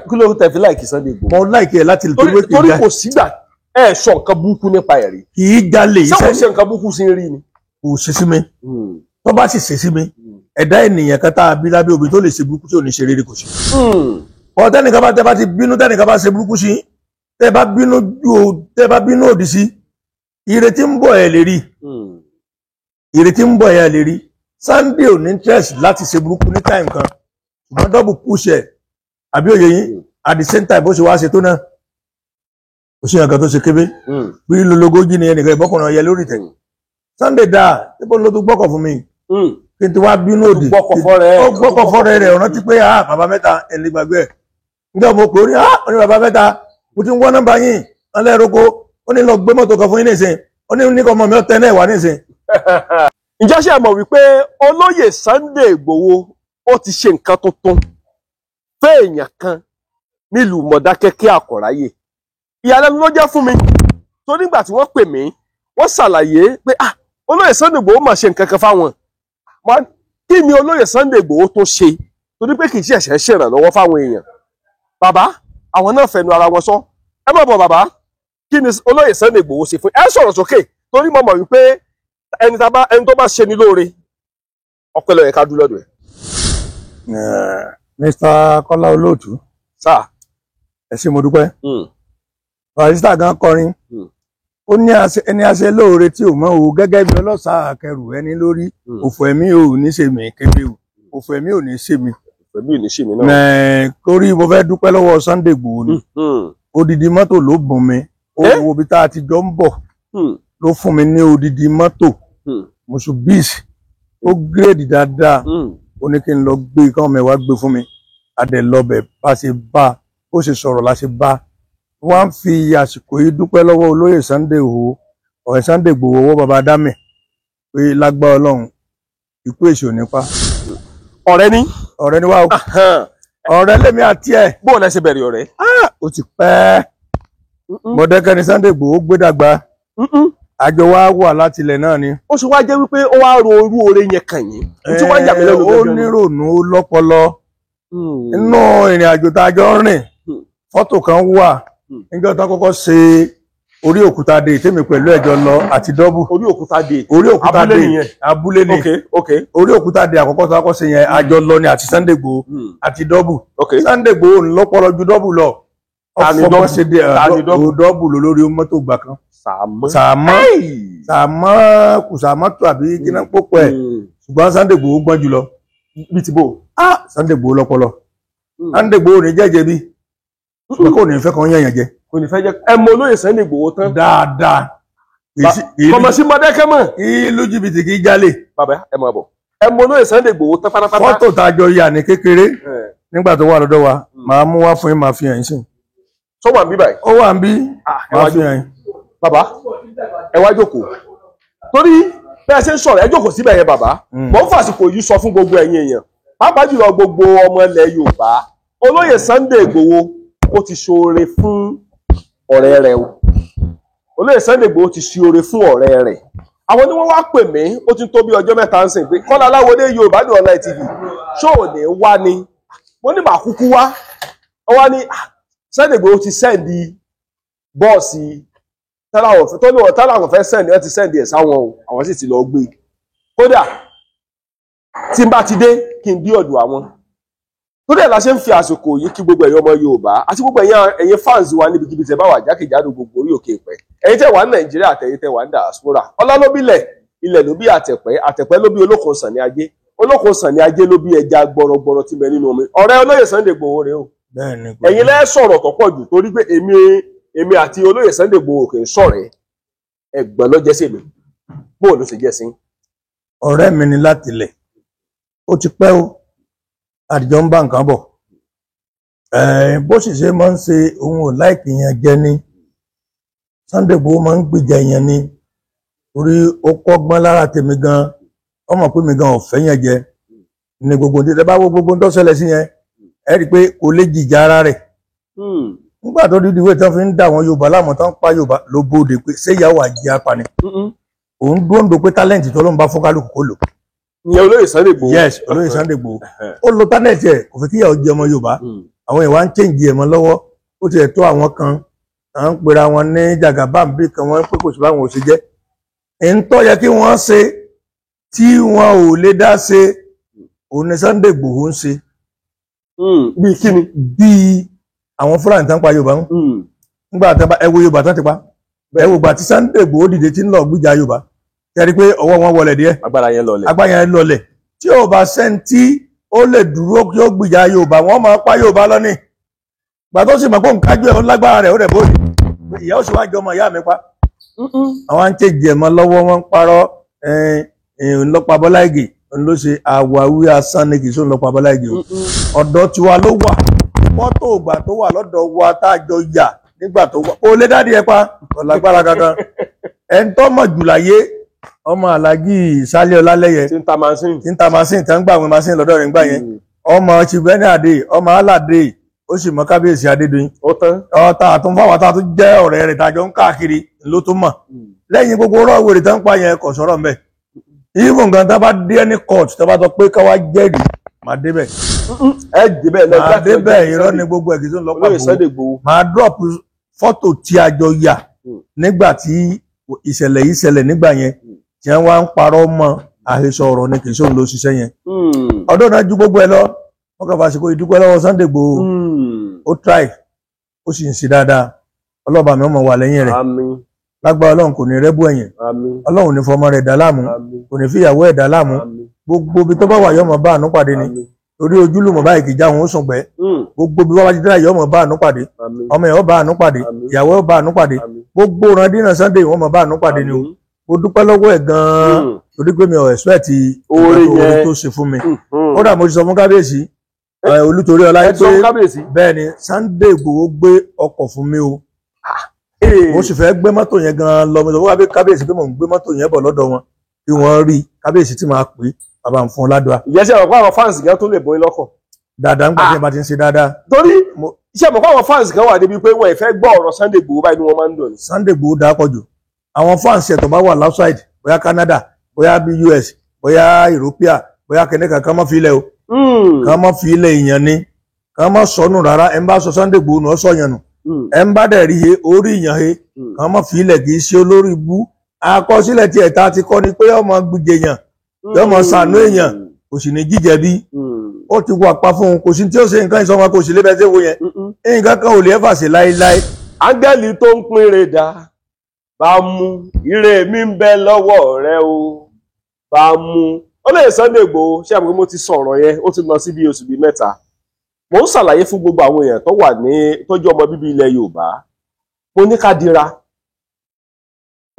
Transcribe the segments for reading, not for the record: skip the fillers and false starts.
Kí ló tẹ̀ fi like Sunday Igboho? Mo like ẹ̀ láti lè torí kò sígbà ẹ sọ nǹkan burúkú nípa ẹ̀ rí. Kì í jalè. Ṣé kò ṣe nǹkan burúkú sí rí ni? Kò ṣe sí mi. Tó bá sì ṣe sí mi, ẹ̀dá ènìyàn kan tá a bí lábẹ́ òbí tó lè ṣe burúkú tí ò ní ṣe rere kò sí. Ọ tẹ́nìkan bá tẹ́ bá ti bínú, tẹ́nìkan bá ṣe burúkú sí, tẹ́ bá bínú ju tẹ́ bá bínú òdì sí, ìrètí ń bọ̀ ẹ̀ lè rí. Ìrètí ń bọ̀ ẹ̀ lè rí. Sunday ò ní interest láti ṣe burúkú ní time kan, ṣùgbọ́n double push ẹ̀ àbí òye yín, at the same time bó ṣe wá ṣe tó náà kò sí nǹkan tó ṣe kébé bí lologójì ni ẹnìkan ìbọ́kùnrin ọyẹ lórí tẹ̀. Sunday dáa níbo ló tún gbọ́kọ̀ fún mi kí n ti wá bínú òdì. Ó gbọ́kọ̀ fọ́rẹ́ rẹ̀, ọ̀rán ti pé ah bàbá mẹ́ta ẹni gbàgbé ẹ̀. Nígbà mo pè ó ní ah ó ní bàbá mẹ́ta mo ti ń wọ́n nọ́mbà yín ọlẹ́rọ́kọ, ó ní lọ gbé mọ́tò kan fún yín nísìn, ó ní ní kọ́ ọmọ mi ọ̀tẹ́ náà wà nísìn. Ǹjẹ́ ṣe mọ̀ wípé olóyè Sunday Igboho ó ti ṣe nǹkan tuntun fẹ́ẹ̀yàn kan nílùú Mọ̀dákẹ́kẹ́ Àkọ́ráyè? Ìyàlẹ́nu ló jẹ́ fún mi tó nígbà tí wọ́n pè mí, wọ́n ṣàlàyé pé ah olóyè Sunday Igboho mà ṣe nǹkan kan fáwọn. Kí ni olóyè Sunday Igboho tó ṣe? Torí pé kì í ṣẹ̀ṣẹ̀ ṣèrànlọ́wọ́ fáwọn èèyàn. Bàbá àwọn náà fẹnu ara wọn sọ. Ẹ má bọ̀ bàbá, kí ni olóyè Sunday Igboho ṣe fún ẹ? Sọ̀rọ̀ sókè torí mo mọ̀ wípé ẹni tó bá ṣe ni lóore ọpẹ́ ló yẹ ká dúró lọ́dọ̀ ẹ̀. Mr. Kọ́lá Olóòtú, sáà ẹ ṣé mo dúpẹ́. Barrister gan kọrin, ó ní ẹni àṣẹ lóore tí ò mọ̀ o, gẹ́gẹ́ bí ọlọ́ṣà akẹrù ẹni lórí, òfò ẹ̀mí ò ní ṣe mí kébé o, òfò ẹ̀mí ò ní ṣe mí. Òfò ẹ̀mí ò ní ṣe mí náà. Torí mo fẹ́ dúpẹ́ lọ́wọ́ Sunday Igboho ni. Odidi mọ́tò ló bùn mi, owó ibi tá a ti jọ ń bọ̀ ló fún mi ní odidi mọ́tò Mitsubishi ó gírèdì dáadáa. Ó ní kí n lọ gbé kí wọn mẹ́wàá gbé fún mi, adẹ lọbẹ bá ṣe bá bó ṣe sọ̀rọ̀ la ṣe bá. Wọ́n á fi àsìkò yìí dúpẹ́ lọ́wọ́ olóyè Sunday Igboho, ọ̀rẹ́ Sunday Igboho owó baba dámì pé lágbá Ọlọ́run ikú èṣù ò ní pa. Ọ̀rẹ́ ni. Ọ̀rẹ́ ni wá o, ọ̀rẹ́ lèmi àti ẹ̀. Bó lẹ ṣe bẹ̀rẹ̀ ọ̀rẹ́? Ó ti pẹ́. Mọ̀dẹ́kẹ́ ni Sunday Igboho gbé dàgbà, àjọ wa wà láti ilẹ̀ náà ni. Ó ṣe wá jẹ́ wípé ó wá ro orú oore yẹn kàn yín tí wọ́n yà mí lẹ́nu. Ó nírònú lọ́pọlọ nínú ìrìn àjò tá a jọ ń rìn. Fọ́tò kan wà níjọ́ tó kọ́kọ́ ṣe orí òkúta dé tèmi pẹ̀lú ẹ̀jọ lọ àti dọ́bù. Orí òkúta dé. Orí òkúta dé abúlé ni. Orí òkúta dé àkọ́kọ́ tó kọ́kọ́ ṣe yẹn àjọ lọ ni àti Sunday Igboho àti dọ́bù. Sunday Igboho lọ́pọlọ ju dọ́bù lọ. Ọfọmọ ṣe dé dọ́bù lórí mọ́tò gbà kan. Sàmọ́ Sàmọ́ kùsàmọ́ tó àbí kíná pópọ̀ ẹ̀, ṣùgbọ́n Sunday Igboho gbọ́n jùlọ. Bí ti bò? Sunday Igboho lọ́pọlọ. Sunday Igboho ní jẹ́jẹ́ bí ṣùgbọ́n kò ní fẹ́ kan yẹ̀yàn jẹ. Kò ní fẹ́ jẹ́. Ẹ mọ olóyè Sunday Igboho tán. Dáadáa. Kọ̀mọ̀ sí Mọ̀dákẹ́kẹ́ mọ̀. Ìlú jìbìtì kì í jalè. Bàbá ẹ máa bọ̀. Ẹ mọ olóyè Sunday Igboho tán pátápátá. Fọ́tò tá a jọ yà ní kékeré nígbà tó wà lọ́dọ̀ wa, màá mú wá fún yín, màá fi hàn yín sí. Sọ wà ń bí báyìí? Ó wà ń bí, màá fi hàn yín. Bàbá ẹ wá jókòó, torí bẹ́ẹ̀ ṣe ń sọ̀rọ̀ ẹ jókòó síbẹ̀ yẹn bàbá. Mo ń fàsìkò yìí sọ fún gbogbo ẹ̀yin èèyàn, pàápàá jùlọ gbogbo ọmọ ilẹ̀ Yorùbá, olóyè Sunday Igboho ó ti ṣoore fún ọ̀rẹ́ rẹ̀ o. Olóyè Sunday Igboho ti ṣoore fún ọ̀rẹ́ rẹ̀. Àwọn ni wọ́n wá pè mí, ó ti tó bí ọjọ́ mẹ́ta ń sìn pé Kọ́lá Aláwọdé Yorùbá Dùn Online TV ṣó ò ní wá ni? Mo ní màá kúkú wá. Wọ́n wá ní Sunday Igboho ti sẹ́ndì bọ́ọ̀sì tọ́láwọn fẹ́ sẹ́ndì, wọ́n ti sẹ́ndì ẹ̀ sáwọn o, àwọn sì ti lọ gbé. Kódà tí n bá ti dé kí n dí ọ̀dọ̀ àwọn. Torí ẹ̀ la ṣe ń fi àsìkò yìí kí gbogbo ẹ̀yin ọmọ Yorùbá àti gbogbo ẹ̀yin fans wa níbikíbi tẹ́ bá wà jákèjádò gbogbo orí òkè ìpẹ́, ẹ̀yin tẹ́ wà ní Nàìjíríà àtẹ̀yin tẹ́ wà ní diaspora. Ọlá ló bí ilẹ̀, ilẹ̀ ló bí àtẹ̀pẹ́, àtẹ̀pẹ́ ló bí Olókun Sànní Ajé, Olókun Sànní Ajé ló bí ẹja gbọrọgbọrọ tí bẹ nínú omi. Ọ̀rẹ́ olóyè Sunday Igboho rèé o. Ẹ̀yin lẹ́ sọ̀rọ̀ tó pọ̀ jù torí pé èmi àti olóyè Sunday Igboho kì í sọ̀rẹ́, ẹ̀gbọ́n ló jẹ́ sí mi. Bóò ló ṣe jẹ́ sí? Ọ̀rẹ́ mi ni láti ilẹ̀, ó ti pẹ́ o, àdìjọ ń bá nǹkan bọ̀. Bó sì ṣe máa ń ṣe òun ò láìkì yẹn jẹ ni. Sunday Igboho máa ń gbìjà yẹn ni, torí ó kọ́gbọ́n lára tèmi gan, ó mọ̀ pé mi gan ò fẹ́ yẹn jẹ ní gbogbo ní. Tẹ́ bá wo gbogbo tó ṣẹlẹ̀ sí yẹn, ẹ rí i pé kò lè jìjà ara rẹ̀. Nígbà tó dídí ìwé tán fi ń dà wọn Yorùbá láàmú tán pa Yorùbá ló bóde pé ṣé ìyàwó àjẹ apani. Òun dúró pé tálẹ́ǹtì tó ló ń bá fún kálukú kó lò. Ìyẹn olóyè Sunday Igboho. Yes, olóyè Sunday Igboho. Ó lo tálẹ́ǹtì ẹ̀ kò fi kíyàwó jẹ ọmọ Yorùbá. Àwọn ìwà ń chẹ́ǹjì ẹ̀ mọ́ lọ́wọ́. Ó ti ẹ̀ tó àwọn kan à ń pera wọn ní jàgàbáǹbì kan, wọ́n pé kò sí báwọn ò ṣe jẹ́. Ń tó yẹ kí wọ́n ṣe tí wọn ò lè dá ṣe, òun ni Sunday Igboho ń ṣe. Bíi kí ni? Bíi àwọn Fúlàní tán pa Yorùbá ń nígbà tán bá ẹ wo Yorùbá tán ti pa, ẹ wo gbà tí Sunday Igboho dìde tí ń lọ gbìjà Yorùbá, kẹrí pé ọwọ́ wọn wọlẹ̀ díẹ̀, agbára yẹn lọlẹ̀. Agbára yẹn lọlẹ̀. Tí ò bá sẹ́ńtì ó lè dúró kí ó gbìjà Yorùbá, wọ́n máa pa Yorùbá lọ́nìí. Gbà tó sì mọ̀ pé nǹkan kájú ẹ̀ ó lágbára rẹ̀ ó rẹ̀ bóde, ìyá ó sì wá jọmọ ìyá mi pa. Àwọn à ń tẹ̀jì ẹ̀ mọ́ lọ́wọ́, wọn ń parọ́ ńlọpa Bọ́lá Ìgè ń ló ṣe àwáwí asán ni, kì í sóun lọ́pa Bọ́lá Ìgè o. Ọ̀dọ̀ tiwa ló wà, fọ́tò ìgbà tó wà lọ́dọ̀ wa tá a jọ yà nígbà tó wà ó lé dáàdi ẹ pa, kò lágbára kankan. Ẹ̀ ń tọ́ mọ̀ jù láyé, ọmọ Alhaji Sálẹ̀ Ọlálẹ́yẹ tí ń ta machine, tí ń ta machine, tí ń gbà àwọn machine lọ́dọ̀ rẹ̀ ń gbà yẹn, ọmọ Chibeni Adé, ọmọ Aládé, ó sì mọ kábíyèsí Adédoyin. Ó tán. Ọ̀tá àtúnfàwọ̀ tá a tún jẹ́ ọ̀rẹ́ rẹ̀ tàjọ ń káàkiri ló tún mọ̀. Lẹ́yìn gbogbo ọ̀rọ̀ wèrè tó ń pa yẹn, kò sọ̀rọ̀ mbẹ́. Even gan tá bá dé ní court, tó bá sọ pé káwá jẹ́rìí, màá débẹ̀. Ẹ débẹ̀ lọ. Màá débẹ̀. Irọ́ ni gbogbo ẹ̀, kì í tó ń lọ Olóyè pàbó. Sunday Igboho. Màá drop fọ́tò tí a jọ yà nígbà tí ìṣẹ̀lẹ̀ yìí ṣẹlẹ̀ nígbà yẹn, tí wọ́n wá ń parọ́ mọ́ àhesọ ọ̀rọ̀ ni, kì í sóun ló ṣiṣẹ́ yẹn. Ọdún náà ju gbogbo ẹ lọ, wọ́n kàn fàṣìkò ìdúpẹ́ lọ́wọ́ Sunday Igboho. Ó try, ó sì ń ṣe dáadáa. Ọlọ́ba mi ọmọ wà lẹ́yìn rẹ̀. Àmín. Lágbára Ọlọ́run, kò ní rẹ́bù ẹ̀yìn. Àmín. Ọlọ́run ní fọmọ rẹ̀ dá láàmú. Àmín. Kò ní fìyàwó ẹ̀ dá láàmú. Àmín. Gbogbo ibi tó bá wà, yọmọ bá àánú pàdé ni. Àmín. Torí ojúlùmọ̀ báyìí kì í já òun ó sùn pẹ́. Gbogbo ibi wọ́n bá ti dára, yọmọ bá àánú pàdé. Àmín. Ọmọ ẹ̀ ó bá àánú pàdé. Àmín. Ìyàwó ẹ̀ ó bá àánú pàdé. Àmín. Gbogbo ìrandíran Sunday, wọ́n mọ̀ bá àánú pàdé ni o. Àmín. Mo dúpẹ́ lọ́wọ́ ẹ̀ gan-an, torí pé mi ò expect Oore oore yẹn. tó ṣe fún mi. Kódà mo ti sọ fún kábíyèsí Olútorí ọlá Ẹ ti sọ pé fún kábíyèsí. bẹ́ẹ̀ ni, Sunday Igboho gbé ọkọ̀ fún mi o. Mo sì fẹ́ gbé mọ́tò yẹn gan-an lọ. Mo sọ fún kábíyèsí pé mò ń gbé mọ́tò yẹn bọ̀ lọ́dọ̀ wọn, kí wọ́n rí kábíyèsí tí máa pè é, bàbá ń fún un ládùá. Ìyẹn ṣe àmọ̀ pé àwọn fans gan tó lè bọ́ yín lọ́kàn. Dáadáa ń gbà tí ẹ bá ti ń ṣe dáadáa. Torí ṣe àmọ̀ pé àwọn fans kan wà débi pé wọ́n ì fẹ́ gbọ́ ọ̀rọ̀ Sunday Igboho báyìí ni wọ́n máa ń dùn ní. Sunday Igboho dáa pọ̀ jù. Àwọn fans ẹ̀ tó bá wà outside, bóyá Canada, bóyá bí US, bóyá Europea, bóyá kìnìkan kan, mọ́ fi ilẹ̀ o, kàn mọ́ fi ilẹ̀. Èèyàn ni kàn mọ́ sọnù rárá. Ẹ̀ ń bá sọ Sunday Igboho nù, ọ́ sọ yẹn nù. Ẹ̀ ń bá dẹ̀ rí he orí èèyàn he, kàn mọ́ fi ilẹ̀. Kì í ṣe olórí ibú. Àkọsílẹ̀ tí ẹ̀ta ti kọ́ ni pé ọmọ gbìjẹ èèyàn, yọmọ ṣàánú èèyàn, kò sì ní jíjẹ bí ó ti wà pa fún un. Kò sí tí ó ṣe nǹkan ìsọmọ, kò sí lébẹ́ tí ó yẹn, nǹkan kan ò lè ẹ̀fà sí láéláé. Áńgẹ́lì tó ń pín ire dà, bá mú ire mi ń bẹ lọ́wọ́ rẹ o, bá mú. Olóyè Sunday Igboho, ṣé àmọ́ pé mo ti sọ̀rọ̀ yẹn, ó ti lọ sí bí oṣù bíi 3. Mo ń ṣàlàyé fún gbogbo àwọn èèyàn tó wà ní tọ́jú ọmọ bíbí ilẹ̀ Yorùbá, mo ní ká dira.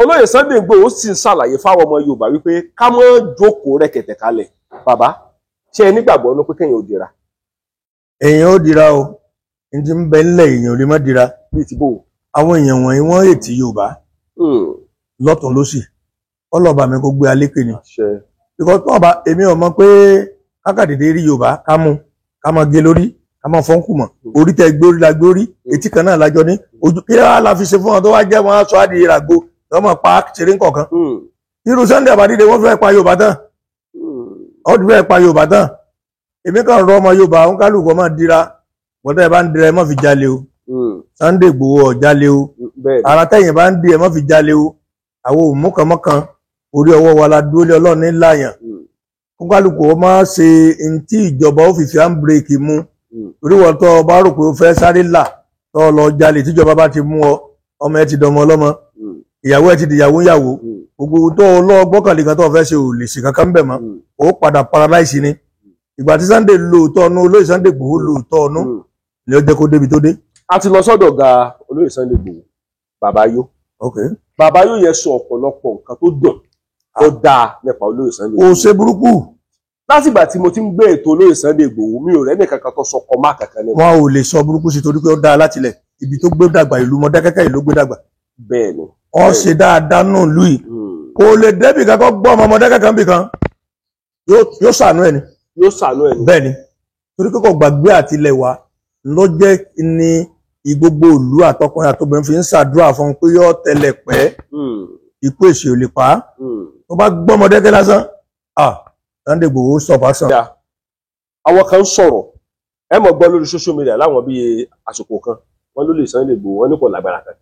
Olóyè Sunday Igboho sì ń ṣàlàyé fáwọn ọmọ Yorùbá wípé ká má jókòó rẹ̀kẹ̀tẹ̀ kalẹ̀. Bàbá, ṣé ẹ nígbàgbọ́ ní pé kéèyàn ò dira? Èèyàn ó dira o. N ti ń bẹ ńlẹ̀, èèyàn ò lè má dira. Bíi ti bò? Àwọn èèyàn wọ̀nyí, wọ́n ètì Yorùbá lọ́tún lósì. Ọlọ́ba mi kò gbé alékè ni. Àṣẹ. Because tó ọba, èmi ò mọ̀ pé kákàdédé rí Yorùbá ká mú, ká máa gé lórí, ká máa fọ́nkù mọ̀. Orí tẹ gbé orí la gbé orí, etí kan náà lájọ ní ojú. Kí á la fi ṣe fún wọn tó wá jẹ́ wọn aṣọ àdìyẹ ràgbo wọ́n máa pa ṣeré nǹkan? Irú Sunday àbádìde, wọ́n fẹ́ pa Yorùbá tán. Wọ́n ti fẹ́ pa Yorùbá tán. Èmi kàn rọ ọmọ Yorùbá, òun kálukú ọmọ dira bọ́tẹ́. Ẹ bá ń dira, ẹ má fi jalè o. Sunday Igboho ò jalè o. Ara tẹ̀yìn bá ń di, ẹ má fi jalè o. Àwọn òmùkànmọ́kàn orí ọwọ́ wa la dúró lé. Ọlọ́run ní láyàn kó kálukú ọ máa ṣe ntí ìjọba ó fi fi handbrake mú. Torí wọ́n tó o bá rò pé o fẹ́ sáré là tó o lọ jalè, tíjọba bá ti mú ọ, ọmọ ẹ ti dọmọ ọlọ́mọ, ìyàwó ẹ ti dìyàwó ìyàwó. Gbogbo tó o lọ gbọ́kànlé kan tó o fẹ́ ṣe ò lè ṣe kankan bẹ̀ mọ́. Ó padà paralyze ni. Ìgbà tí Sunday lóòótọ́ ọ̀nù, olóyè Sunday Igboho lóòótọ́ ọ̀nù ni ó jẹ́ kó débi tó dé. A ti lọ sọ́dọ̀ ga olóyè Sunday Igboho, bàbá yó. Bàbá yó yẹn sọ ọ̀pọ̀lọpọ̀ nǹkan tó dùn, tó dáa nípa olóyè Sunday Kò Igboho. ṣe burúkú. Látìgbà tí mo ti ń gbé ètò olóyè Sunday Igboho, mi ò rẹ́nì kankan tó sọ kọ má kankan nípa. Wọn ò lè sọ burúkú sí, torí pé ó dáa látilẹ̀. Ibi tó gbé dàgbà, ìlú Mọdákẹ́kẹ́ ìlú gbé dàgbà. Bẹ́ẹ̀ ni. Wọ́n ṣe dáadáa nù lù yìí. Kò lè débì kankan gbọ́ ọmọ Mọdákẹ́kẹ́ níbì kan, yóò ṣàánú ẹ̀ ni. Yóò ṣàánú ẹ̀ ni. Bẹ́ẹ̀ ni, torí pé kò gbàgbé àtilẹ̀ wa ló jẹ́ ní gbogbo ìlú, àtọkùnrin àtobìnrin fi ń ṣàdúrà fún un pé yóò tẹlẹ̀ pẹ́. Ikú èsì ò lè pa á. Tó bá gbọ́ Mọdákẹ́kẹ́ lásán, ah, Sunday Igboho stop action. Àwọn kan ń sọ̀rọ̀. Ẹ mọ̀ gbọ́ lórí social media láwọn bíi àsìkò kan, wọ́n ló lè Sunday Igboho, wọ́n ní kò lágbára kan.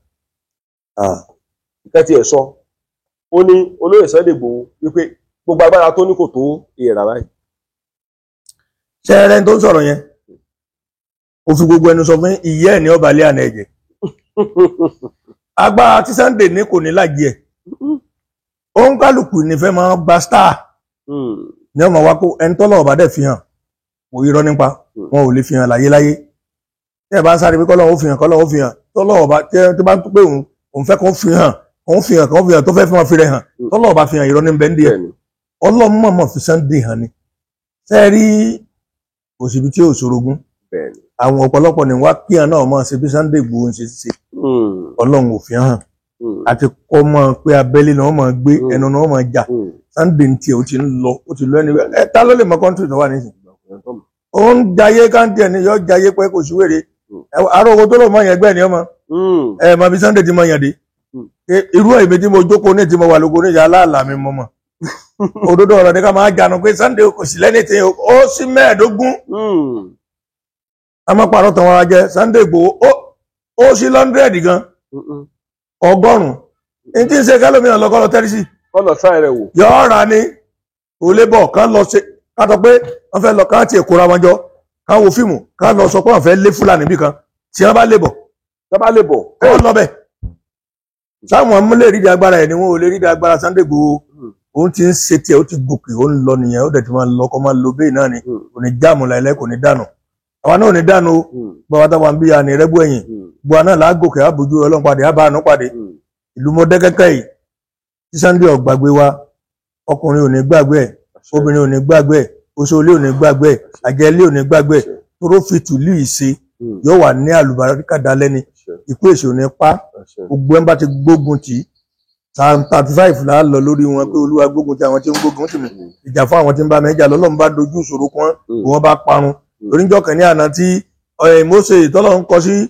Nǹkan tí ẹ sọ, ó ní olóyè Sunday Igboho wípé gbogbo agbára tó ní kò tó èèrà báyìí. Ṣé ẹ rẹ́ni tó ń sọ̀rọ̀ yẹn? Ó fi gbogbo ẹnu sọ fún ìyá ẹ̀ ní ọba ilé àná ẹ̀jẹ̀. Agbára tí Sunday ní kò ní lájẹ ẹ̀. Òun kálukú nífẹ̀ẹ́ máa ń gba star ní ọmọ wa kó ẹni tọ́lọ̀ ọba dẹ̀ fi hàn kò irọ́ nípa wọn ò lè fi hàn láyé láyé. Tí ẹ bá ń sáré pé kọ́lọ́ ó fi hàn, kọ́lọ́ ó fi hàn, tọ́lọ̀ ọba tí bá ń pé òun fẹ́ kó fi hàn, kó fi hàn, kó fi hàn, tó fẹ́ fi wọn fi rẹ̀ hàn, tọ́lọ̀ ọba fi hàn, irọ́ ní bẹ́ẹ̀ ń díẹ̀. Ọlọ́run mọ̀ọ́mọ̀ fi Sunday hàn ni. Ṣé ẹ rí òṣìbí tí ò ṣorogún? Àwọn ọ̀pọ̀lọpọ̀ ní wá kí hàn náà mọ̀ ṣe bí Sunday Igboho ń ṣe ṣe. Ọlọ́run ò fi hàn. Àti kọ́ mọ́ pé abẹ́lé náà mọ̀ gbé ẹnu náà mọ̀ jà. Sunday ń tiẹ̀ ó ti ń lọ, ó ti lọ ẹni ẹ ta ló lè mọ kọ́ńtì tó wà nísìnyí. Ó ń jayé káńtì ẹni yọ jayé pé kò sí wèrè. Aró owó tó lò mọ́ yẹn gbẹ́ ni ọmọ. Ẹ mọ bí Sunday ti mọ yẹn dé. Irú èmi tí mo jókòó ní tí mo wà lóko ní ìyá aláàlá mi mọ́ mọ́. Òdodo ọ̀rọ̀ ní ká máa jánu pé Sunday kò sí lẹ́ni tí ó sí 25. A máa pàrọ̀ tàn wọ́n jẹ Sunday Igboho ó sí 100 gan. 100. Ní tí ń ṣe kẹ́lòmíràn lọ́kọ́ lọ tẹ́rí sí. Kọ́lọ̀ try rẹ̀ wò. Yọ̀ọ́ ra ni kò lè bọ̀ kán lọ ṣe ká sọ pé wọ́n fẹ́ lọ ká tiẹ̀ kóra wọn jọ ká wo fíìmù ká lọ sọ pé wọ́n fẹ́ lé Fúlàní bí kan tí wọ́n bá lè bọ̀. Tí wọ́n bá lè bọ̀. Kọ́ lọ bẹ̀. Sáwọn mú lè rí di agbára ẹ̀ ni wọn ò lè rí di agbára Sunday Igboho. Òun ti ń ṣe tiẹ̀, ó ti gòkè, ó ń lọ nìyẹn, ó dẹ̀ ti máa lọ kọ́ máa lo bẹ́ẹ̀ náà ni. Kò ní jáàmù láìláì, kò ní dànù. Àwa náà ò ní dànù o. Bàbá táwa ń bí ya ní rẹ́bù ẹ̀yìn. Gbogbo àná là á gòkè, á bójú Ọlọ́run padì, á bá àánú pàdé. Ìlú Mọdákẹ́kẹ́ yìí tí Sunday ò gbàgbé wa, ọkùnrin ò ní gbàgbé ẹ̀, obìnrin ò ní gbàgbé ẹ̀, oṣoolé ò ní gbàgbé ẹ̀, àjẹlé ò ní gbàgbé ẹ̀. Toró fi tùlú ìṣe yóò wà ní àlùbáríkà dalẹ́ni. Ikú èṣù ò ní pa. Gbogbo ẹ̀ ń bá ti gbógun tì í. Psalm 35 là á lọ lórí wọn pé Olúwa gbógun ti àwọn tí ń gbógun tì mí, ìjà fún àwọn tí ń bá mi jà, lọ́lọ́run bá dojú ìṣòro kan wọn bá parun. Oníjọ́ kan ní àná tí Mósè tọ́lọ́run kọ sí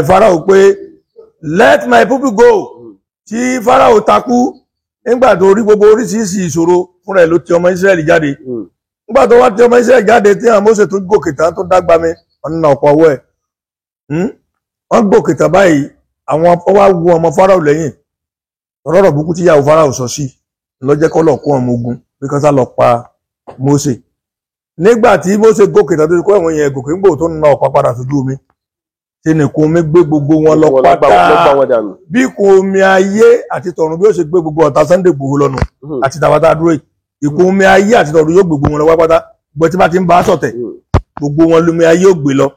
Fáráò pé let my people go, tí Fáráò takú nígbà tó rí gbogbo oríṣiríṣi ìṣòro fúnra ẹ̀ ló ti ọmọ Ísírẹ́lì jáde. Nígbà tó wá ti ọmọ Ísírẹ́lì jáde tí àwọn Mósè tó gòkè tán tó dágbà mi ọ̀nà ọ̀pọ̀ ọwọ́ ẹ̀ wọ́n gòkè tán báyìí, àwọn wá wu ọmọ Fáráò lẹ́yìn. Ọ̀rọ̀ burúkú tí ìyàwó Fáráò sọ sí lọ́jẹ́ kọ́lọ̀ kó ọmọ ogun bí kan sá lọ pa Mósè. Nígbà tí Mósè gòkè tán tó ti kó ẹ̀wọ̀n yẹn gòkè ńgbò tó ń na ọ̀pá padà sójú omi, tí nìkún omi gbé gbogbo wọn lọ pátá. Bí kún omi ayé àti tọ̀run bí ó ṣe gbé gbogbo ọ̀tá Sunday Igboho lọ́nu àti tàbátà dúró yìí, ìkún omi ayé àti tọ̀run yóò gbé gbogbo wọn lọ pátá. Gbogbo tí bá ti ń bá sọ̀tẹ̀ gbogbo wọn lómi ayé ò gbé lọ.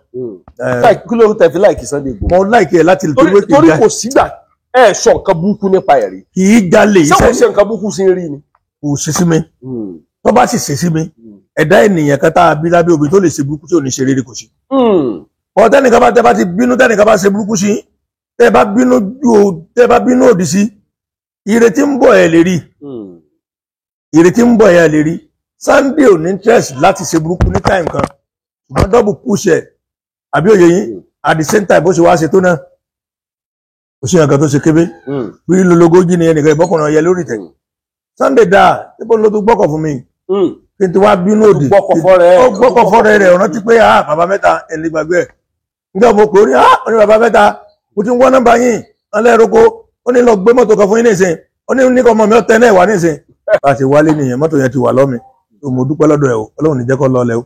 Kí ló tẹ̀ fi láìkì Sunday Igboho? Mo láìkì ẹ̀ láti torí kò sígbà ẹ sọ nǹkan burúkú nípa ẹ̀ rí. Kì í jalè. Ṣé kò ṣe nǹkan burúkú sí rí ni? Kò ṣe sí mi. Tó bá sì ṣe sí mi, ẹ̀dá ènìyàn kan tá a bí lábẹ́ òbí tó lè ṣe burúkú tí ò ní ṣe rere kò sí. Ọ̀ tẹ́nìkan bá tẹ́ bá ti bínú, tẹ́nìkan bá ṣe burúkú sí, tẹ́ bá bínú tẹ́ bá bínú òdì sí, ìrètí ń bọ̀ ẹ̀ lè rí. Ìrètí ń bọ̀ ẹ̀ lè rí. Sunday ò ní interest láti ṣe burúkú ní time kan, ṣùgbọ́n double push ẹ̀ àbí òye yín at the same time bó ṣe wá ṣe tó náà. Kò sí nǹkan tó ṣe kébé. Bí lologójì ni ẹnìkan ìbọ́kùnrin ọyẹ lórí tẹ̀. Sunday dáa, níbo ló tún gbọ́kọ̀ fún mi? Kí n ti wá bínú òdì. Ó gbọ́kọ̀ fọ́rẹ́ rẹ̀, ọ̀rán ti pé ah bàbá mẹ́ta ẹni gbàgbé ẹ̀. Nígbà mo pè ó ní ah ó ní bàbá mẹ́ta, mo ti ń wọ́n nọ́mbà yín, ọlẹ́rọ̀kọ, ó ní lọ gbé mọ́tò kan fún yín nísìn, ó ní ní kọ́ ọmọ mi ọ̀tẹ́ náà wà nísìn. Bá a ti wálé nìyẹn, mọ́tò yẹn ti wà lọ́mi. Mo dúpẹ́ lọ́dọ̀ ẹ̀ o, Ọlọ́run ní jẹ́ kó lọ lẹ̀ o.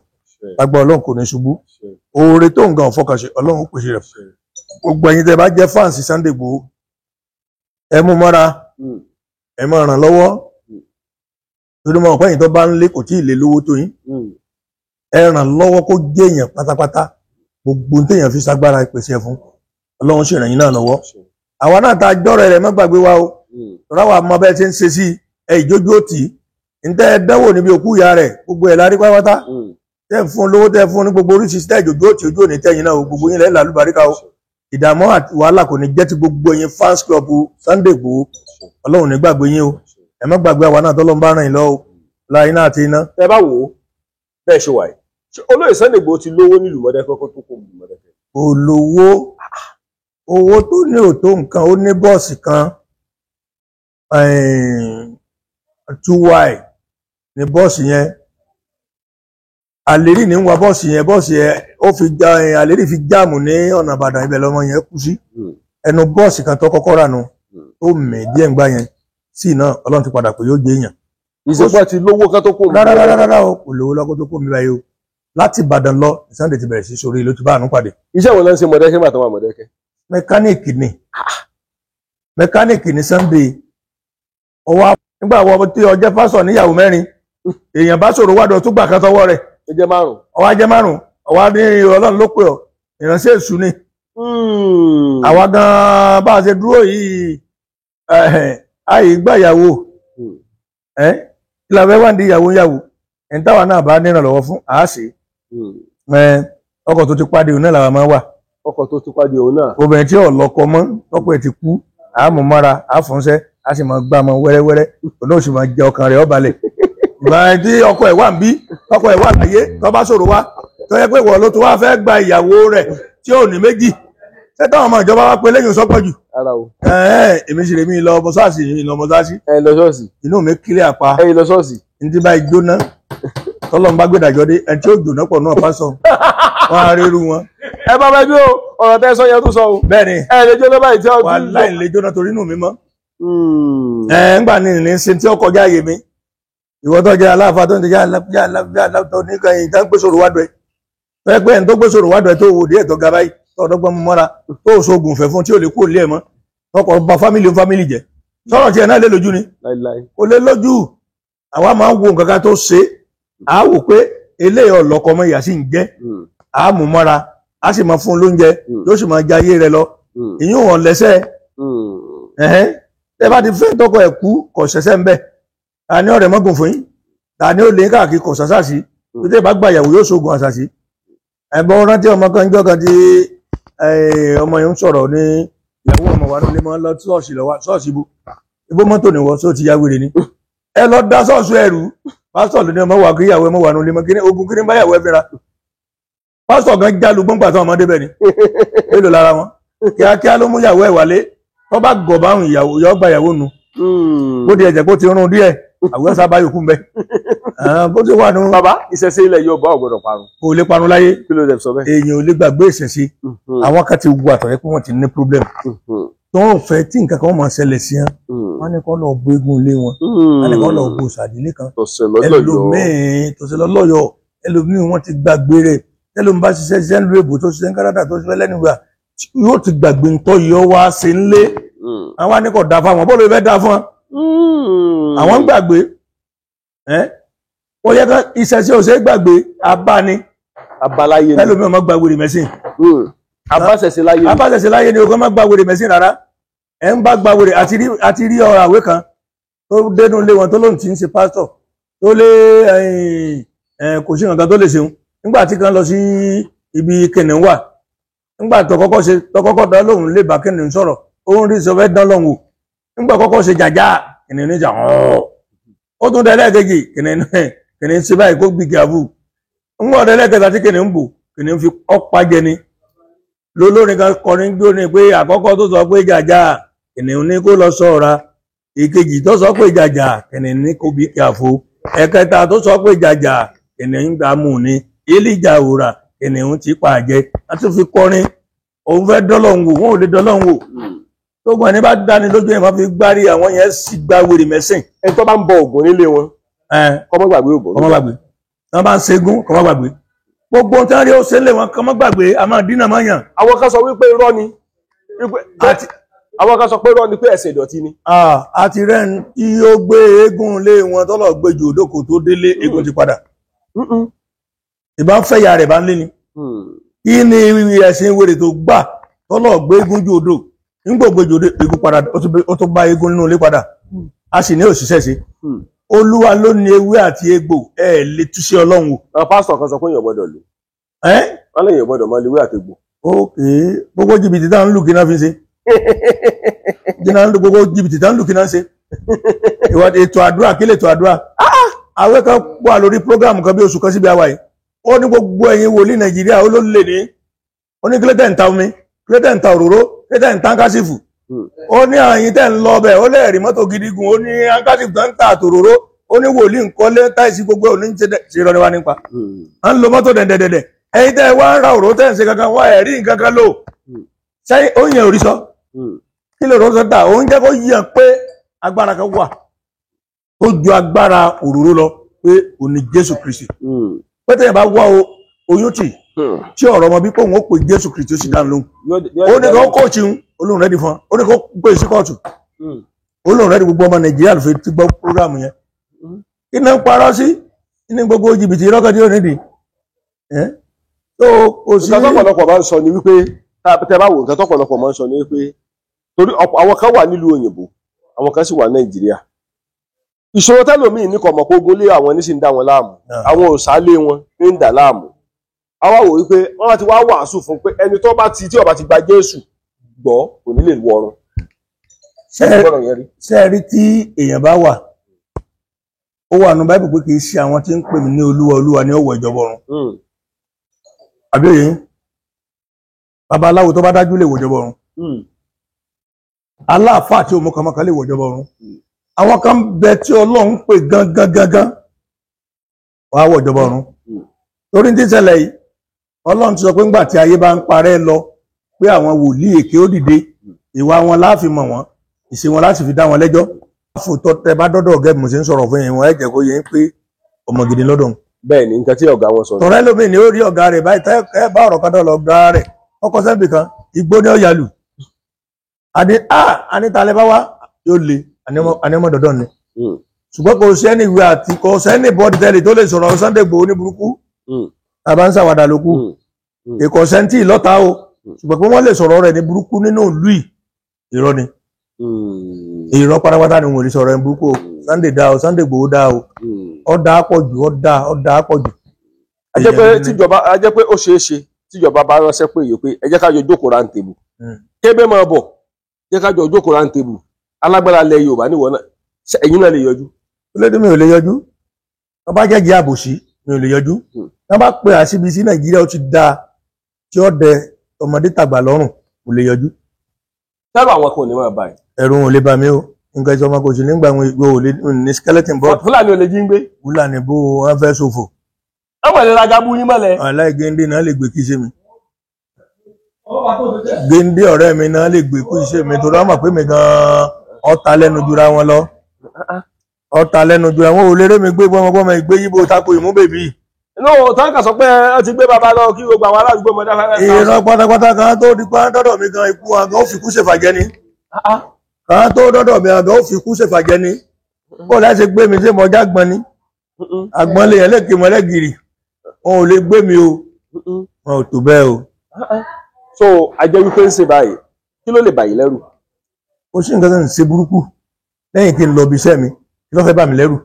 Lágbára Ọlọ́run kò ní ṣubú. Oore tó nǹkan ọ̀fọ́kànṣe, Ọlọ́run ó pèsè rẹ̀. Gbogbo ẹ̀yin tẹ́ bá jẹ́ fáǹsì Sunday Igboho, ẹ mú mọ́ra, ẹ máa ràn lọ́wọ́. Torí mo mọ̀ pé ẹ̀yin tó bá ń lé kò tí ì lè lówó tó yín. Ẹ ràn lọ́wọ́ kó jẹ́ èèyàn pátápátá. Gbogbo téèyàn fi ṣagbára ìpèsè ẹ̀ fún. Ọlọ́run sì ràn yín náà lọ́wọ́. Àwa náà ta jọ́rọ̀ rẹ̀ má gbàgbé wa o. Tọ́lá wa mọ bẹ́ẹ̀ ṣe ń ṣe sí ẹ ìjójú òtí. Ntẹ́ ẹ dánwò níbi òkú ìyá rẹ̀ gbogbo ẹ̀ lárí pátápátá. Tẹ́ ẹ fún lówó tẹ́ ẹ fún ní gbogbo oríṣiríṣi tẹ́ ìjójú òtí ojú òní tẹ́yìn náà o. Gbogbo yín lẹ́yìn làlúbaríkà o. Ìdààmú àti wàhálà kò ní jẹ́ ti gbogbo yín fans club Sunday Igboho. Ọlọ́run ní gbàgbé yín o. Ẹ má gbàgbé àwa náà tọ́lọ́run bá ràn yín lọ́wọ́ láyé náà àti iná. Ẹ bá wò ó bẹ́ẹ̀ ṣe wà yìí, olóyè Sunday Igboho ti lówó nílùú Mọdákẹ́kẹ́ tó kó nílùú Mọdákẹ́kẹ́. Olówó owó tó ní òtó nǹkan, ó ní bọ́ọ̀sì kan 2Y ní bọ́ọ̀sì yẹn. Àlérí ní ń wa bọ́ọ̀sì yẹn, bọ́ọ̀sì yẹn ó fi Àlérí fi jáàmù ní ọ̀nà Ìbàdàn, ibẹ̀ lọmọ yẹn kú sí. Ẹnu bọ́ọ̀sì kan tó kọ́kọ́ rà nù tó mì díẹ̀ ń gbá yẹn sí náà, Ọlọ́run ti padà pé yóò jẹ èèyàn. Ìsìnkú ti lówó kan tó kó mi. Rárá o, kò lówó lọ́kọ́ tó kó mi báyìí o. Láti Ìbàdàn lọ Sunday ti bẹ̀rẹ̀ sí sórí ló ti bá àánú pàdé. Iṣẹ́ wo ló ń ṣe Mọ̀dẹ́kẹ́ bàtà wà Mọ̀dẹ́kẹ́? Mẹkáníìkì ni, mẹkáníìkì ni Sunday. Ọwọ́ nígbà wọ tí ọjọ́ pásọ̀ níyàwó mẹ́rin, èèyàn bá sọ̀rọ̀ wádọ̀ tó gbà kan tọwọ́ rẹ̀. Ó jẹ́ márùn. Ọwọ́ ajẹ́ márùn, ọwọ́ ní Ọlọ́run ló pè ọ́, ìránṣẹ́ èṣù ni. Àwa gan-an bá a ṣe dúró yìí, àyè gbàyàwó kí la fẹ́ wá ní ìyàwó ìyàwó ẹni táwa náà bá nírànlọ́wọ́ fún àáṣe. Ọkọ̀ tó ti pàdé òun náà làwa máa wà. Ọkọ̀ tó ti pàdé òun náà. Obìnrin tí ò lọ́kọ mọ́ tọ́kọ ẹ̀ ti kú, àmú mọ́ra, àfọ̀nṣẹ́, a sì máa gbá ọmọ wẹ́rẹ́wẹ́rẹ́, òun náà sì máa jẹ ọkàn rẹ̀ ó balẹ̀. Ìgbà tí ọkọ ẹ̀ wà ń bí, ọkọ ẹ̀ wà láyé, tó bá sọ̀rọ̀ wá, tó yẹ pé ìwọ ló tó wá fẹ́ gba ìyàwó rẹ̀ tí ò ní méjì. Ṣé táwọn ọmọ ìjọba wá pé lẹ́yìn sọ́pọ̀ jù? Èmi sì rèmi lọ mọ́sáàsì, èmi lọ mọ́sáàsì. Ẹ lọ ṣọ́ọ̀ṣì. Inú mi kílẹ̀ àpá. Ẹ lọ ṣọ́ọ̀ṣì. Ní ti báyìí jóná, tọ́lọ́run bá gbẹ̀dàjọ́ dé, ẹni tí ó jóná pọ̀ náà pásọ̀, wọ́n á rérú wọn. Ẹ bá bẹ dúró, ọ̀rọ̀ tẹ́ sọ yẹn tó sọ o. Bẹ́ẹ̀ni. Ẹ lè jóná báyìí tí ó wà láì lè jóná torí inú mi mọ́. Ẹ ńgbà ní ní sin tí ó kọjá àyè mi. Ìwọ tó jẹ́ aláàfáà tó ń jẹ́ aláàfáà tó ní kan yìí tó ń gbé sòrò wádùn ẹ. Fẹ́ pé ẹni tó gbé sòrò wádùn ẹ tó wò díẹ̀ tó ga báyìí tó ọ̀dọ́gbọ́n mú mọ́ra tó ṣoògùn fẹ́ fún tí ò lè kú òlé ẹ̀ mọ́. Ọkọ̀ ba fámìlì fámìlì jẹ́. Sọ̀rọ̀ tiẹ̀ náà lé lójú ni. Kò lè lójú. Àwa máa ń wo nǹkan kan tó ṣe. À á wò pé eléyìí ọ̀lọ́kọ ọmọ ìyá sì ń jẹ́. À á mú mọ́ra, á sì máa fún un lóúnjẹ, yóò sì máa jẹ ayé rẹ lọ. Ìyún wọn lẹ́sẹ̀. Tẹ́ bá ti fẹ́ tọkọ ẹ̀ kú, kò ṣẹ̀ṣẹ̀ ń bẹ̀. Ta ni ọ̀rẹ́ mọ́gùn fún yín? Ta ni ó lé káàkiri kò ṣàṣàṣì? Tó tẹ́ bá gba ìyàwó yóò ṣoògùn àṣàṣì. Ẹ̀bọn rántí ọmọ kan jọ́ kan tí ọmọ yẹn ń sọ̀rọ̀ ní ìyàwó ọmọ wa ló máa ń lọ ṣọ́ọ̀ṣì lọ́wọ́ ṣọ́ọ̀ṣì ibo. Ibo mọ́tò ni wọ́n sọ ti ya wèrè ni. Ẹ lọ da ṣọ́ọ̀ṣì ẹrù. Pásítọ̀ ló ní ọmọ wa kí ìyàwó ọmọ wa nulẹ̀ mọ́ kí ogun kí ní báyàwó ẹ fẹ́ra. Pásítọ̀ gan jálu gbọ́ngbà tó ọmọdé bẹ̀ ni. Èlò lára wọn. Kíákíá ló mú ìyàwó ẹ̀ wálé. Tó bá gọ̀ báhùn ìyàwó yọ gba ìyàwó nu. Bó ti ẹ̀jẹ̀ kó ti rún díẹ̀, àwọn sábà yòókù ń bẹ. Bó ti wà nù. Bàbá, ìṣẹ̀ṣe ilẹ̀ Yorùbá ò gbọdọ̀ parun. Kò lè parun láyé. Kí ló dé sọ bẹ́ẹ̀? Èèyàn ò lè gbàgbé ìṣẹ̀ṣe. Àwọn kan ti wù àtọ̀rẹ́ pé wọ́n ti ní problem. Tó ń fẹ́ tí nǹkan kan máa ṣẹlẹ̀ sí wọn. Wọ́n ní kó lọ bo eégún ilé wọn. Wọ́n ní kó lọ bo sàdílé kan. Ẹlòmíì tọ̀sẹ̀ lọ́yọ̀. Ẹlòmíì wọ́n ti gbàgbé rẹ̀. Ẹlòmíì bá ṣiṣẹ́ ṣiṣẹ́ nílùú èbó tó ṣiṣẹ́ ní Kánádà tó ṣiṣẹ́ lẹ́nu ìgbà yóò ti gbàgbé ntọ́ yọ wá sí nlé. Àwọn ní kò dáa fún àwọn, bọ́ọ̀lù ìfẹ́ dáa fún wọn. Àwọn ń gbàgbé. Ó yẹ ká ìṣẹ̀ṣe ò ṣe é gbàgbé, abáni. Abaláyé ni. Ẹlòmíì ọmọ gba wèrè mẹ́sìn. Abáṣẹ̀ṣe láyé ni. Abáṣẹ̀ṣe láyé ni, o kàn má gba wèrè mẹ́sìn rárá. Ẹ̀ ń bá gba wèrè àti rí ọ̀rọ̀ àwé kan tó dénú lé wọn tó lóun ti ń ṣe pásítọ̀ tó lé kò sí nǹkan tó lè ṣeun. Nígbà tí kan lọ sí ibi kìnìún wà, nígbà tó kọ́kọ́ ṣe tó kọ́kọ́ dán lóhùn lè bá kìnìún sọ̀rọ̀, ó ń rí sọ fẹ́ dán lóhùn wò. Nígbà kọ́kọ́ ṣe jàjà kìnìún níjà ọ̀ọ́. Ó tún dẹ́lẹ́ kejì kìnìún ṣe báyìí kó gbìgì àbù. Ńgbà dẹ́lẹ́ kẹta tí kìnìún bò, kìnìún fi ọ̀pá jẹ ni. Lolórin kan kọrin gbó ni pé àkọ́kọ́ tó sọ pé jàjà kìnìún ní kó lọ ṣọ́ra. Ìkejì tó sọ pé jàjà kìnìún ní kó gbìgì àfo. Ẹ̀kẹta tó sọ pé jàjà kìnìún gbàmù ni. Elija òrà kìnìún ti pàjẹ́. A tún fi kọrin òun fẹ́ dọ́lọ́hún wò, wọn ò lè dọ́lọ́hún wò. Tó gbọ́n ní bá dáni lójú ẹ̀ máa fi gbárí àwọn yẹn sì gba wèrè mẹ́sìn. Ẹni tó bá ń bọ Ògún nílé wọn, kó má gbàgbé Ògún. Kó má gbàgbé. Wọ́n bá ń ṣẹ́gun, kó má gbàgbé. Gbogbo ohun tí wọ́n rí ó ṣe lé wọn, kó má gbàgbé, a máa dínà máa yàn. Àwọn kan sọ wípé irọ́ ni. Àwọn kan sọ pé irọ́ ni pé ẹ̀sìn ìdọ̀tí ni. Àti rẹ̀ ń tí ó gbé eégún lé wọn tọ́lọ̀ gbé jù òdòkó tó délé, eégún ti padà. Ìbá ń fẹ́ ya rẹ̀ bá ń lé ni. Kí ni ẹ̀sìn wèrè tó gbà tọ́lọ̀ gbé eégún jù odò? Nígbà gbé jù odò, eégún padà, ó tún bá eégún nínú ilé padà. A sì ní òṣìṣẹ́ ṣe. Olúwa ló ní ewé àti egbò, ẹ lè túṣe Ọlọ́run wò. Àwọn pásítọ̀ kan sọ pé èèyàn gbọ́dọ̀ lò. Wọ́n lè èèyàn gbọ́dọ̀ máa lo ewé àti egbò. Ókè, gbogbo jìbìtì tá ń lù kí náà fi ń ṣe. Gbogbo jìbìtì tá ń lù kí náà ń ṣe. Ètò àdúrà kí lè ètò àdúrà? Àwẹ̀ kan wà lórí prógráàmù kan bí oṣù kan síbi àwa yìí. Ó ní gbogbo ẹ̀yin wòlíì Nàìjíríà ó ló lè ní. Ó ní kílẹ̀tẹ̀ ń ta omi, kílẹ̀tẹ̀ ń ta òróró, kílẹ̀tẹ̀ ń ta áńkásífù. Ó ní àyín tẹ́ ń lọ ọbẹ̀, ó lẹ́ẹ̀rí mọ́tò gidi gun, ó ní áńkásífù tó ń ta àtòróró, ó ó ní wòlíì nkọ́lé táìsì gbogbo òní ń ṣe irọ́ ni wá nípa. À ń lo mọ́tò dẹ̀dẹ̀dẹ̀dẹ̀, ẹ̀yin tẹ́ ẹ wá ń ra òró tẹ́ ẹ̀ ń ṣe kankan wá ẹ̀rí nǹkan kan lò. Sẹ́yìn ó yẹn òrí sọ, kí lè rọ́ṣọ́ dà? Òun jẹ́ kó yíyan pé agbára kan wà tó ju agbára òróró lọ, pé òní Jésù Kristi. Pé tẹ́yìn bá wá oyún tì tí ọ̀rọ̀ ọmọ bí pé òun ó pè Jésù Kristi ó sì dáhùn lóhùn. Ó ní kó kóòtù ń olóhùn rẹ́dí fún ọ, ó ní kó pè sí kóòtù olóhùn rẹ́dí. Gbogbo ọmọ Nàìjíríà ló fi ti gbọ́ prógrámù yẹn. Kí ni ń parọ́ sí ní gbogbo jìbìtì ìrọ́kọ̀ tí ó nídìí tó kò sí. Nǹkan tọ́pọ̀lọpọ̀ máa ń sọ ni wípé tẹ bá wò, nǹkan tọ́pọ̀lọpọ̀ máa ń sọ ni wípé torí àwọn kan wà nílùú òyìnbó, àwọn kan sì wà Nàìjíríà. Ìṣòro tẹlòmíì ní kọ̀mọ̀ kó gólé àwọn ní sì ń dá wọn láàmú, àwọn òsàlé wọn ní ń dà láàmú. Àwa wò wípé wọ́n ti wá wàásù fún pé ẹni tó bá ti tí ó bá ti gba Jésù gbọ́ kò ní lè wọrun. Ṣé ẹ rí tí èèyàn bá wà, ó wà nù Báíbù pé kì í ṣe àwọn tí ń pè mí ní Olúwa Olúwa ní ó wọ ìjọba ọ̀run. Àbí òye babaláwo tó bá dájú lè wọ ìjọba ọ̀run, aláàfáà tí òmùkànmọ́kàn lè wọ ìjọba ọ̀run. Àwọn kan bẹ tí Ọlọ́run pè gangan gangan wàá wọ ìjọba ọ̀run. Torí ní tíṣẹ̀lẹ̀ yìí, Ọlọ́run ti sọ pé ńgbà tí ayé bá ń parẹ́ lọ pé àwọn wòlíì èké ó dìde, ìwà wọn láàfin mọ̀ wọ́n, ìṣe wọn láti fi dá wọn lẹ́jọ́. Fòtọ́ tẹ bá dọ́dọ̀ ọ̀gá mi ṣe ń sọ̀rọ̀ fún yín, wọn ẹ jẹ́ kó yẹ pé ọmọ gidi lọ́dọ̀. Bẹ́ẹ̀ ni nǹkan tí ọ̀gá wọn sọ. Tọ̀rẹ́ lómi ni ó rí ọ̀gá rẹ̀ báyìí, tẹ́ ẹ bá ọ̀rọ̀ kan dọ̀ ọ̀gá rẹ̀ ọkọ̀ sẹ́ǹbì kan igbó ní ọ̀yà lù. Àní a ànítalẹ̀ bá wá yóò le àníọmọ dọ̀dọ̀ ni. Ṣùgbọ́n kò sẹ́ni ìwé àti kò sẹ́ni bọ́ọ̀dì tẹ́lẹ̀ tó lè sọ̀rọ̀ Sunday Igboho ní burúkú. Tàbá ń ṣàwàdà lókù. Èkó sẹ́ńtì lọ́ta o, ṣùgbọ́n pé wọ́n lè sọ̀rọ̀ rẹ̀ ní burúkú nínú ìlú yìí, irọ́ ni. Irọ́ pátápátá ni wọ́n lè sọ̀rọ̀ ẹ̀ burúkú o. Sunday dá o, Sunday Igboho dá o, ó dá pọ̀ jù, ó dá, ó dá pọ̀ jù. A jẹ́ pé tíjọba, a jẹ́ pé ó ṣeé ṣe tíjọba bá ránṣẹ́ pé èyí pé ẹ jẹ́ ká jọ jókòó round table, kébé máa bọ̀, jẹ́ ká jọ jókòó round table, alágbára lẹ Yorùbá níwọ̀n náà, ẹ̀yin náà lè yọjú. Olódé mi ò lè yọjú, wọ́n bá jẹ́jẹ́ àbòsí mi ò lè yọjú, wọ́n bá pe àṣìbí sí Nàìjíríà ó ti da tí ó dẹ ọmọdé tàgbà lọ́rùn, kò lè yọjú. Tẹ́lú àwọn kan ò ní máa bá yìí. Ẹ̀rù ò lè bà mí o, nǹkan ìṣọ́ ọmọ kò sí nígbà wọn ìgbò ò lè ní skeleton board. Fúlàní ò lè jí ń gbé. Fúlàní bó wọn fẹ́ ṣòfò. Ọmọ ìlera gabu yín mọ́lẹ̀. Aláì géńdé náà lè gbé kí ṣe mi. Géńdé ọ̀rẹ́ mi náà lè gbé kí ṣe mi torí wọ́n mọ̀ pé mi gan-an ọ̀ta lẹ́nu jura wọn lọ. Ọ̀ta lẹ́nu jura wọn ò lérè mi gbé gbọmọgbọmọ ìgbé yíbo tako ìmú bèbí. Inú táǹkà sọ pé ẹ ti gbé bàbá lọ kí gbogbo àwọn aládùúgbò mọ dáfẹ́. Ìran pátápátá kan tó di pa dọ́dọ̀ mi gan ikú àgàn ó fi kú ṣèfàjẹ́ ni. Kan tó dọ́dọ̀ mi àgàn ó fi kú ṣèfàjẹ́ ni. Bó láti gbé mi sí mọ́jà gbọ́n ni. Àgbọ̀n lè yẹn lè kí mọ́lẹ́ gírì. Wọn ò lè gbé mi o. Wọn ò tó bẹ́ẹ̀ o. So a jẹ́ wípé ń ṣe báyìí, kí ló lè bà yín lẹ́rù? Ó sì nǹkan tó ń ṣe burúkú lẹ́yìn kí n lọ ibi iṣẹ́ mi, kí ló fẹ́ bà mí lẹ́rù?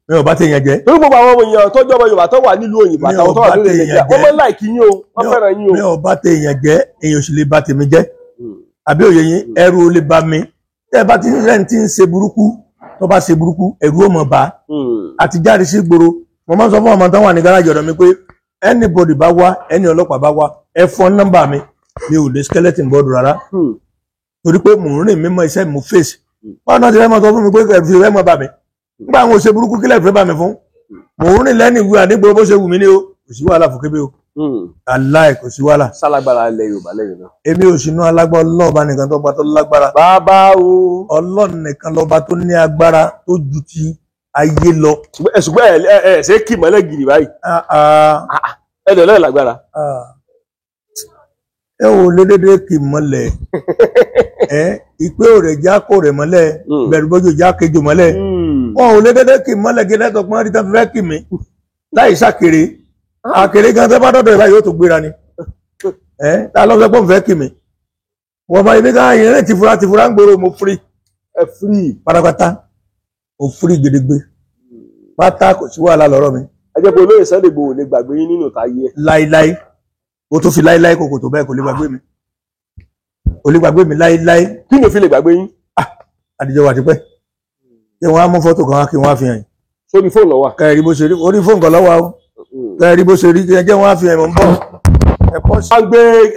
Mi ò bá tèèyàn jẹ́. Torí gbogbo àwọn èèyàn tó jọmọ Yorùbá tó wà nílùú òyìnbó àtàwọn tó wà lórí Nàìjíríà, wọ́n máa ń láìkí yín o, wọ́n fẹ́ràn yín o. Mi ò bá tèèyàn jẹ́, èèyàn sì lè bà tèmi jẹ́. Àbí òye yín, ẹrù ò lè bà mí. Tẹ́ ẹ bá ti rẹ́ni tí ń ṣe burúkú, tó bá ṣe burúkú, ẹ̀rù ò mọ̀ bá. Àti jáde sí ìgboro, mo máa ń sọ fún ọmọ tó wà ní gáràjì ọ̀dọ̀ mi pé anybody bá wá, ẹni ọlọ́pàá bá wá, ẹ fọ́n nọ́mbà mi, mi ò lè skeleton board rárá. Torí pé mò ń rìn mímọ́ iṣẹ́ mo face. Báwo náà ti fẹ́ mọ sọ fún mi pé ẹ̀rù fẹ́ mọ bà mí? Nígbà àwọn òṣè burúkú kílẹ̀ fẹ́ bà mí fún. Mò ń rìn lẹ́nu ìwé àdégbò bó ṣe wù mí ní o. Kò sí wàhálà fún kébé o. Aláì kò sí wàhálà. Sálágbára ilẹ̀ Yorùbá lẹ́yìn náà. Èmi ò sínú alágbá ọlọ́ọ̀bá nìkan tó gba tó lágbára. Bàbá o. Ọlọ́run nìkan lọ́ba tó ní agbára tó ju ti ayé lọ. Ṣùgbọ́n ẹ ẹ ṣe kì mọ́lẹ̀ gírì báyìí. Ẹ dẹ̀ lọ́ọ̀ lágbára. Ẹ ò lé dédé kì mọ́lẹ̀. Ẹ ìpé òrè já kó rẹ̀ mọ́lẹ̀, bẹ̀rù bójú já kejò mọ́lẹ̀. Wọn ò lé dédé kì mọ́lẹ̀ kí lẹ́tọ̀ pọ́n rí tán fẹ́ kì mí. Láì ṣàkèrè. Àkèrè gan tẹ́ bá dọ́dọ̀ ẹ̀ báyìí yóò tó gbéra ni. Ẹ ta ló fẹ́ pọ́n fẹ́ kì mí. Wọ́n bá ibi ká ìrìn tìfura tìfura ń gbòòrò mo firi. Ẹ firi. Pátápátá mo firi gidigbe. Pátá kò sí wàhálà lọ́rọ̀ mi. Ẹ jẹ́ pé olóyè Sunday Igboho lè gbàgbé yín nínú ìtayé ẹ̀. Láíláí. O tó fi láíláí kòkò tó bẹ́ẹ̀ kò lè gbàgbé mi. Kò lè gbàgbé mi láíláí. Kí ni o fi lè gbàgbé yín? Àdìjọ wà tipẹ́. Kí wọ́n á mú fọ́tò kan wá kí wọ́n á fi hàn yín. Sórí fóònù ló wà. Kẹ́rì bó ṣe rí, orí fóònù kan ló wà o. Kẹ́rì bó ṣe rí, kí ẹ jẹ́ wọ́n á fi hàn mọ́ ń bọ̀. Ẹ pọ́ sí.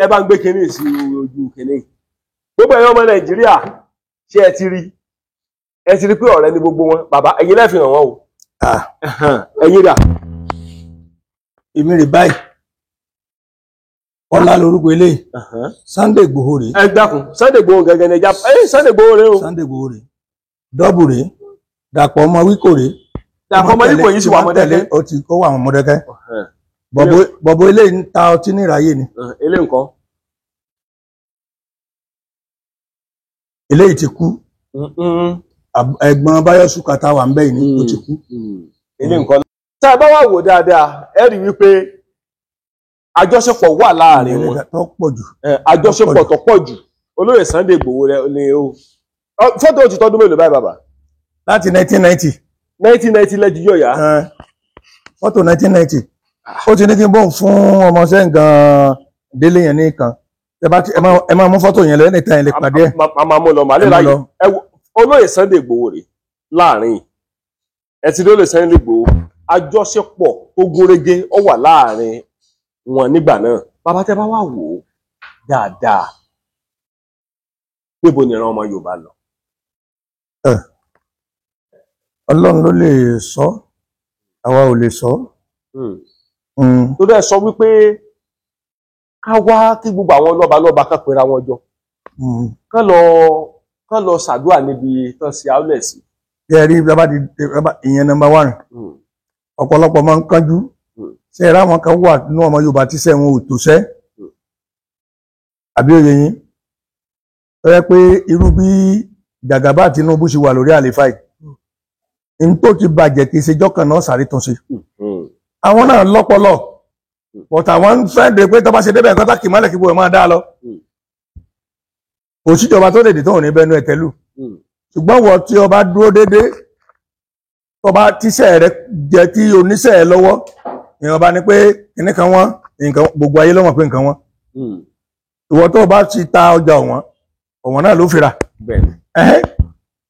Ẹ bá ń gbé kinní sí ojú kinní. Gbogbo ẹ̀yin ọmọ Nàìjíríà, ṣé ẹ ti rí? Ẹ ti rí pé ọ̀rẹ́ ni gbogbo wọn. Bàbá, ẹ̀yin lẹ fi hàn wọ́n o. Ẹ̀yin dà? Èmi rè báyìí, Kọ́lá lórúkọ eléyìí, Sunday Igboho rèé. Ẹ dákun, Sunday Igboho gẹ́gẹ́ ní ẹja ẹ Sunday Igboho rèé o. Sunday Igboho rèé, dọ́bù rèé, Dàpọ̀ ọmọ Wíkò rèé. Dàpọ̀ ọmọ Wíkò yìí sì wà Mọdákẹ́kẹ́. Ó ti kó wà Mọdákẹ́kẹ́. Bọ̀bọ̀ eléyìí ń ta ọtí ní ìráyè ni. Eléyìí nǹkan. Eléyìí ti kú. Ẹ̀gbọ́n Báyọ̀ Sùkàtà wà ń bẹ́ẹ̀ ni ó ti kú. Eléyìí nǹkan. Tá a bá wà wò dáadáa, ẹ rí wípé àjọṣepọ̀ wà láàrin wọn. Tó pọ̀ jù. Àjọṣepọ̀ tó pọ̀ jù. Olóyè Sunday Igboho rẹ ni o. Fọ́tò ti tọdún mélòó báyìí bàbá? Láti 1990. 1990 lẹ́jú yóò yá. Fọ́tò 1990. Ó ti ní kí n bọ̀ fún ọmọọṣẹ́ nǹkan délé yẹn ní kan. Ẹ máa mú fọ́tò yẹn lọ ẹni tán ẹ lè pàdé ẹ. Màmá mo lọ màá lè ráyè. Olóyè Sunday Igboho rè láàrin. Ẹ ti rí olóyè Sunday Igboho. Àjọṣepọ̀ tó gúnrégé ó wà láàrin wọn nígbà náà. Bàbá tẹ bá wà wò ó dáadáa, níbo ni ìran ọmọ Yorùbá lọ? Ọlọ́run ló lè sọ, àwa ò lè sọ. Tó dẹ́ sọ wípé ká wá kí gbogbo àwọn lọ́balọ́ba kan pera wọn jọ, kán lọ ṣàdúrà níbi tán sí outlet sí. Ẹ rí ìyẹn nọ́mbà 1. Ọ̀pọ̀lọpọ̀ máa ń kánjú. Ṣé ẹ ráwọn kan wà nínú ọmọ Yorùbá tí sẹ́ wọn ò tòṣẹ́? Àbí òye yín? Ó yẹ pé irú bí Jàgàbá Tinubu ṣe wà lórí àlééfà yìí, n tó ti bàjẹ́ kì í ṣe jọ́kàn náà sáré tún ṣe. Àwọn náà lọ́pọlọ, but àwọn ń fẹ́ de pé tó bá ṣe débẹ̀ nǹkan tá kì í mọ́lẹ̀ kí gbogbo ẹ̀ máa dá lọ. Kò síjọba tó lè dé tóun ní bẹnu ẹ̀ tẹ́lù. Ṣùgbọ́n wọ́n tí ọba dúró déédéé, tó bá tíṣẹ́ rẹ jẹ́ tí oníṣẹ́ ẹ lọ́wọ́, ìwọ̀n bá ní pé kíní kan wọ́n, nǹkan gbogbo ayé ló mọ̀ pé nǹkan wọ́n. Ìwọ tó bá ti ta ọjà ọ̀wọ́n, ọ̀wọ́n náà ló fi rà.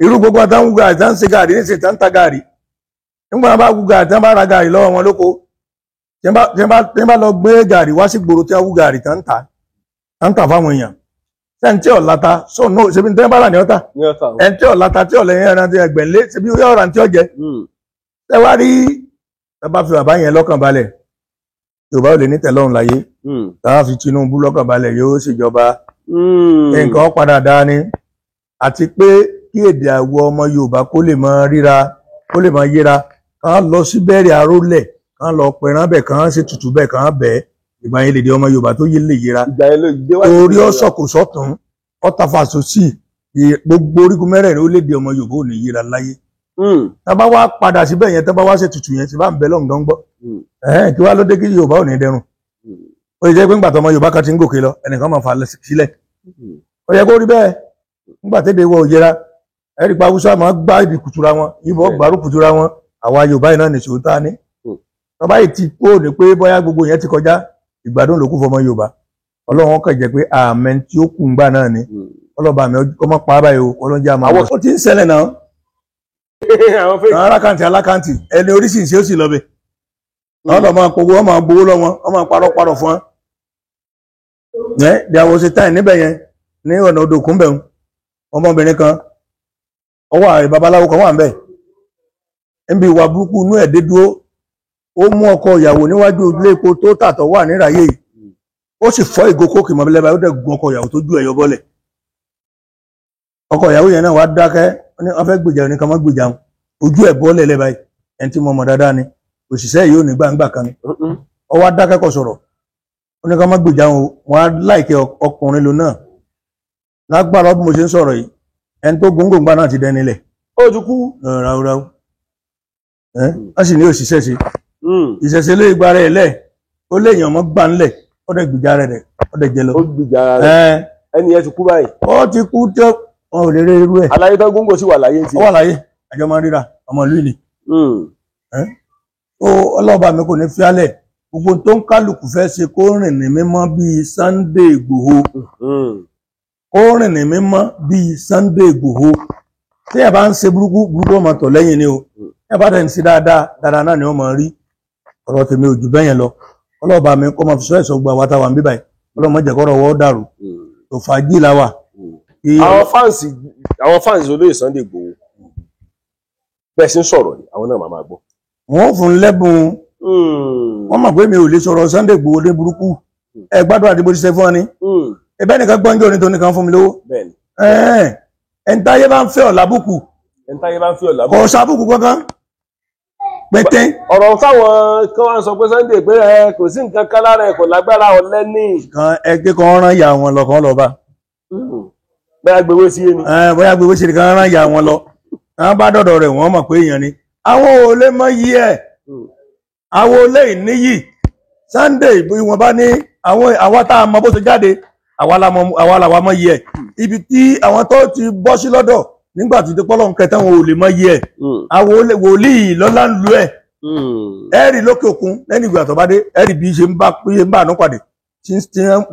Irú gbogbo àtàwọn gàrí tá ń ṣe gàrí ní ṣe tá ń ta gàrí. Nígbà bá wú gàrí tá ń bá ra gàrí lọ́wọ́ wọn lóko, tí wọ́n bá lọ gbé gàrí wá sí gbòòrò tí wọ́n wú gàrí tá ń tà fáwọn èèyàn. Ṣé tí ọ̀lata sọ̀nà ṣebí tí wọ́n bá rà ní ọ̀tà? Ẹni tí ọ̀lata tí ọ̀lẹ́yìn ẹran ti ẹgbẹ̀lé ṣebí ó yọ̀ọ̀rà tí ó jẹ. Ṣé wá rí tá bá fi bàbá yẹn lọ́kàn balẹ̀, Yorùbá ò lè ní tẹ̀lọ́run láyé. Tá bá fi Tinubu lọ́kàn balẹ̀ yóò ṣèjọba. Nǹkan padà dáa ni. Àti pé kí èdè àwọ̀ ọmọ Yorùbá kó lè máa ríra, kó lè máa yéra, kán lọ sí bẹ̀rẹ̀ arólẹ̀, kán lọ pẹran bẹ̀, kán ṣe tutù bẹ̀, kán bẹ̀. Ìgbà yẹn lè di ọmọ Yorùbá tó yé lè yéra. Torí ọ̀sọ̀ kò sọ́tún, ọ̀tàfà sósì, gbogbo orígun mẹ́rẹ̀ẹ̀rin ó lè di ọmọ Yorùbá ò ní yéra láyé. Tá bá wá padà síbẹ̀ yẹn, tá bá wá ṣe tutù yẹn, tí bá ń bẹ lọ́hùn gan gbọ́. Kí wá ló dé kí Yorùbá ò ní dẹrùn? Ó lè jẹ́ pé ńgbà tọmọ Yorùbá kan ti ń gòkè lọ, ẹnìkan máa fà sílẹ̀. Ó yẹ kó rí bẹ́ẹ̀. Ńgbà tẹ́lẹ̀ wọ òyera, ẹ̀rí pa Haúsá máa gbá ibi kùtùra wọn, Ìgbò gbárù kùtùra wọn, àwa Yorùbá yìí náà nìṣó tá a ní. Tọ́ba yìí ti kó ní pé bóyá gbogbo yẹn ti kọjá, ìgbádùn ló kù fọmọ Yorùbá. Ọlọ́run kàn jẹ́ pé àmẹ́ tí ó kù ń gbà náà ni. Ọlọ́ba mi ọmọ pa á báyìí o, Ọlọ́run jẹ́ àmọ́. Ó ti ń ṣẹlẹ̀ náà. Àwọn alákàntì alákàntì, ẹni oríṣiríṣi ó sì lọ bẹ̀. Àwọn ọmọ àpòwò, ọmọ àgbowó lọ́wọ́, ọmọ àparọ́ parọ̀ fún wọn. There was a time níbẹ̀ yẹn ní ọ̀nà odò kúnbẹ̀ ń. Ọmọbìnrin kan, ọwọ́ ààrẹ babaláwo kan wà ńbẹ̀. Níbi ìwà burúkú inú ẹ̀ dé dúró, ó mú ọkọ ìyàwó níwájú ilé epo tó tàtọ̀ wà níráyè yìí. Ó sì fọ́ ìgò kóòkì mọ́ lẹ́bàá, ó dẹ̀ gun ọkọ ìyàwó tó ju ẹ̀yọ bọ́lẹ̀. Ọkọ ìyàwó yẹn náà wá dákẹ́, ó ní wọ́n fẹ́ gbèjà oníkan mọ́ gbèjà wọn. Ojú ẹ̀ bọ́lẹ̀ lẹ́bàá yìí, ẹni tí mo mọ̀ dáadáa ni, òṣìṣẹ́ yìí ò ní gbàǹgbà kan ni. Ó wá dákẹ́ kò sọ̀rọ̀, ó ní ká má gbèjà wọn, wọn á láìkẹ́ ọkùnrin lò náà. Lágbára bí mo ṣe ń sọ̀rọ̀ yìí, ẹni tó góńgóńgbà náà ti dẹni lẹ̀. Ó ti kú. Ráúráú. Wọ́n sì ní òṣìṣẹ́ ṣe. Ìṣẹ̀ṣe lé igba rẹ̀ lẹ̀, ó lé èèyàn mọ́ gbà ńlẹ̀, ó dẹ̀ gbìjà rẹ̀, ó dẹ̀ jẹ lọ. Ó gbìjà rẹ̀. Ẹni yẹn ti kú báyìí. Ó ti kú tí wọn ò lè rí irú ẹ̀. Aláyé tán góńgó sì wà láyé ti. Ó wà láyé, àjọ máa ń ríra, ọmọ ìlú ìlì. Ó ọlọ́ọ̀bà mi kò ní fi álẹ̀. Gbogbo tó ń kálukú fẹ́ ṣe kó rìn ní mímọ́ bíi Sunday Igboho. Kó rìn ní mímọ́ bíi Sunday Igboho. Tí ẹ bá ń ṣe burúkú, burúkú ọmọ tọ̀ lẹ́yìn ni o. Ẹ bá dẹ̀ ń ṣe dáadáa, dáadáa náà ni ó máa rí. Ọ̀rọ̀ tèmi ò jù bẹ́yẹn lọ. Ọlọ́ọ̀bà mi kó máa fi sọ ẹ̀sọ́ gba wa táwa ń bí báyìí. Ọlọ́run má jẹ́ kọ́rọ̀ wọ́ dàrú. Tó fàájì la wà. Àwọn fáǹsì olóyè Sunday Igboho bẹ́ẹ̀ sì ń sọ̀rọ̀ ni àwọn náà máa gbọ́. Wọ́n fún lẹ́bùn. Wọ́n mọ̀ pé mi ò lè sọ̀rọ̀ Sunday Igboho ní burúkú. Ẹ gbádùn àti bó ti ṣe fún ọ ni. Ẹbẹ́ nìkan gbọ́njọ́ ní tóní kan fún mi lówó. Ẹ̀ẹ́n táyé bá ń fẹ́ ọ̀ lábùkù. Ẹni táyé bá ń fi ọ̀la. Kò sábùkù kankan pété. Ọ̀rọ̀ táwọn kan wá ń sọ pé Sunday pé ẹ kò sí nǹkan kan lára ẹ, kò lágbára, ọ̀lẹ ní. Kan ẹgbẹ́ kan rán ìyá wọn lọ, kan lọ bá. Bẹ́ẹ̀ gbowó sí ni. Bóyá gbogbo ṣe kan rán ìyá wọn lọ, àwọn bá dọ̀dọ̀ rẹ̀, wọ́n mọ̀ pé èèyàn ni. Àwọn ò lè mọ yí ẹ̀, àwọn ò lè níyì Sunday. Bí wọ́n bá ní àwọn àwa tá a mọ bó ṣe jáde, àwa làwa mọ yí ẹ̀. Ibi tí àwọn tó ti bọ́ sí lọ́dọ̀ nígbà tí pọ́lọ́ ń kẹta, wọn ò lè mọ yí ẹ̀. Àwọn wòlíì lọ́lá ń lu ẹ̀. Ẹ rí lókè òkun lẹ́nu ìgbà tó bá dé, ẹ rí bí ṣe ń bá bí ṣe ń bá àánú pàdé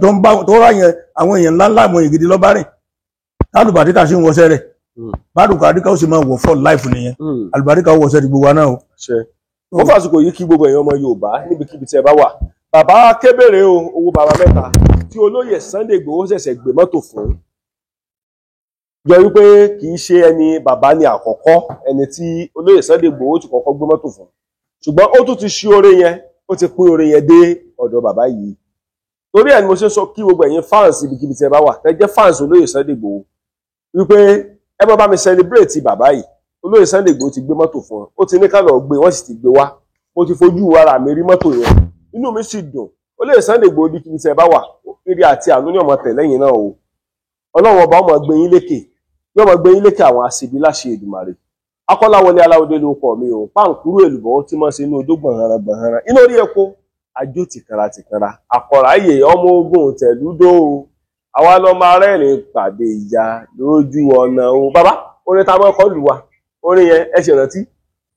tó ń bá tó rà yẹn, àwọn èèyàn ńláńlá, àwọn èèyàn gidi lọ́ba rìn. Tálùbàdíkà sì ń wọṣẹ́ rẹ̀, bádùkàdíkà ó sì máa wọ̀ for life nìyẹn. Àlùbáríkà ó wọṣẹ́ di gbogbo wa náà o. Ṣe wọ́n fàsìkò yìí kí gbogbo èèyàn ọmọ Yorùbá níbikíbi tí ẹ bá wà. Bàbá kébèrè o, owó bàbá mẹ́ta tí olóyè Sunday Igboho ṣẹ̀ṣẹ̀ gbé mọ́tò fún jọ wípé kì í ṣe ẹni bàbá ni àkọ́kọ́ ẹni tí olóyè Sunday Igboho ti kọ́kọ́ gbé mọ́tò fún, ṣùgbọ́n ó tún ti ṣí oore yẹn, ó ti pín oore yẹn dé ọ̀dọ̀ bàbá yìí. Torí ẹ̀ ni mo ṣe sọ kí gbogbo ẹ̀yin fans ibikíbi tí ẹ bá wà, tẹ́ jẹ́ fans olóyè Sunday Igboho, wípé ẹ bá bá mi celebrate bàbá yìí. Olóyè Sunday Igboho ti gbé mọ́tò fún ọ, ó ti ní ká lọ gbé, wọ́n sì ti gbé wá. Mo ti fojú ara mi rí mọ́tò yẹn, inú mi sì dùn. Olóyè Sunday Igboho, ibikíbi tí ẹ bá wà, ire àti àánú ní ọmọ tẹ̀lẹ́yìn náà o. Ọlọ́run ọba ọmọ gbé yín lékè, yóò máa gbé yín lékè àwọn aṣebi láṣẹ Èdùmàrè. Akọ́láwọlé Aláwọdé ló kọ mi o, páǹkúrú èlùbọ́ tí mọ́ sí inú odó gbọ̀nhànràn gbọ̀nhànràn, inú orí epo àjò tìkanra tìkanra, àkọ̀ráyè ọmọ ogun tẹ̀lúdó o. Àwa lọ́mọ arẹ́rìn pàdé ìjà lójú ọ̀nà o. Bàbá, orin tá a mọ́ kọ́ lù wá, orin yẹn ẹ ṣèrántí,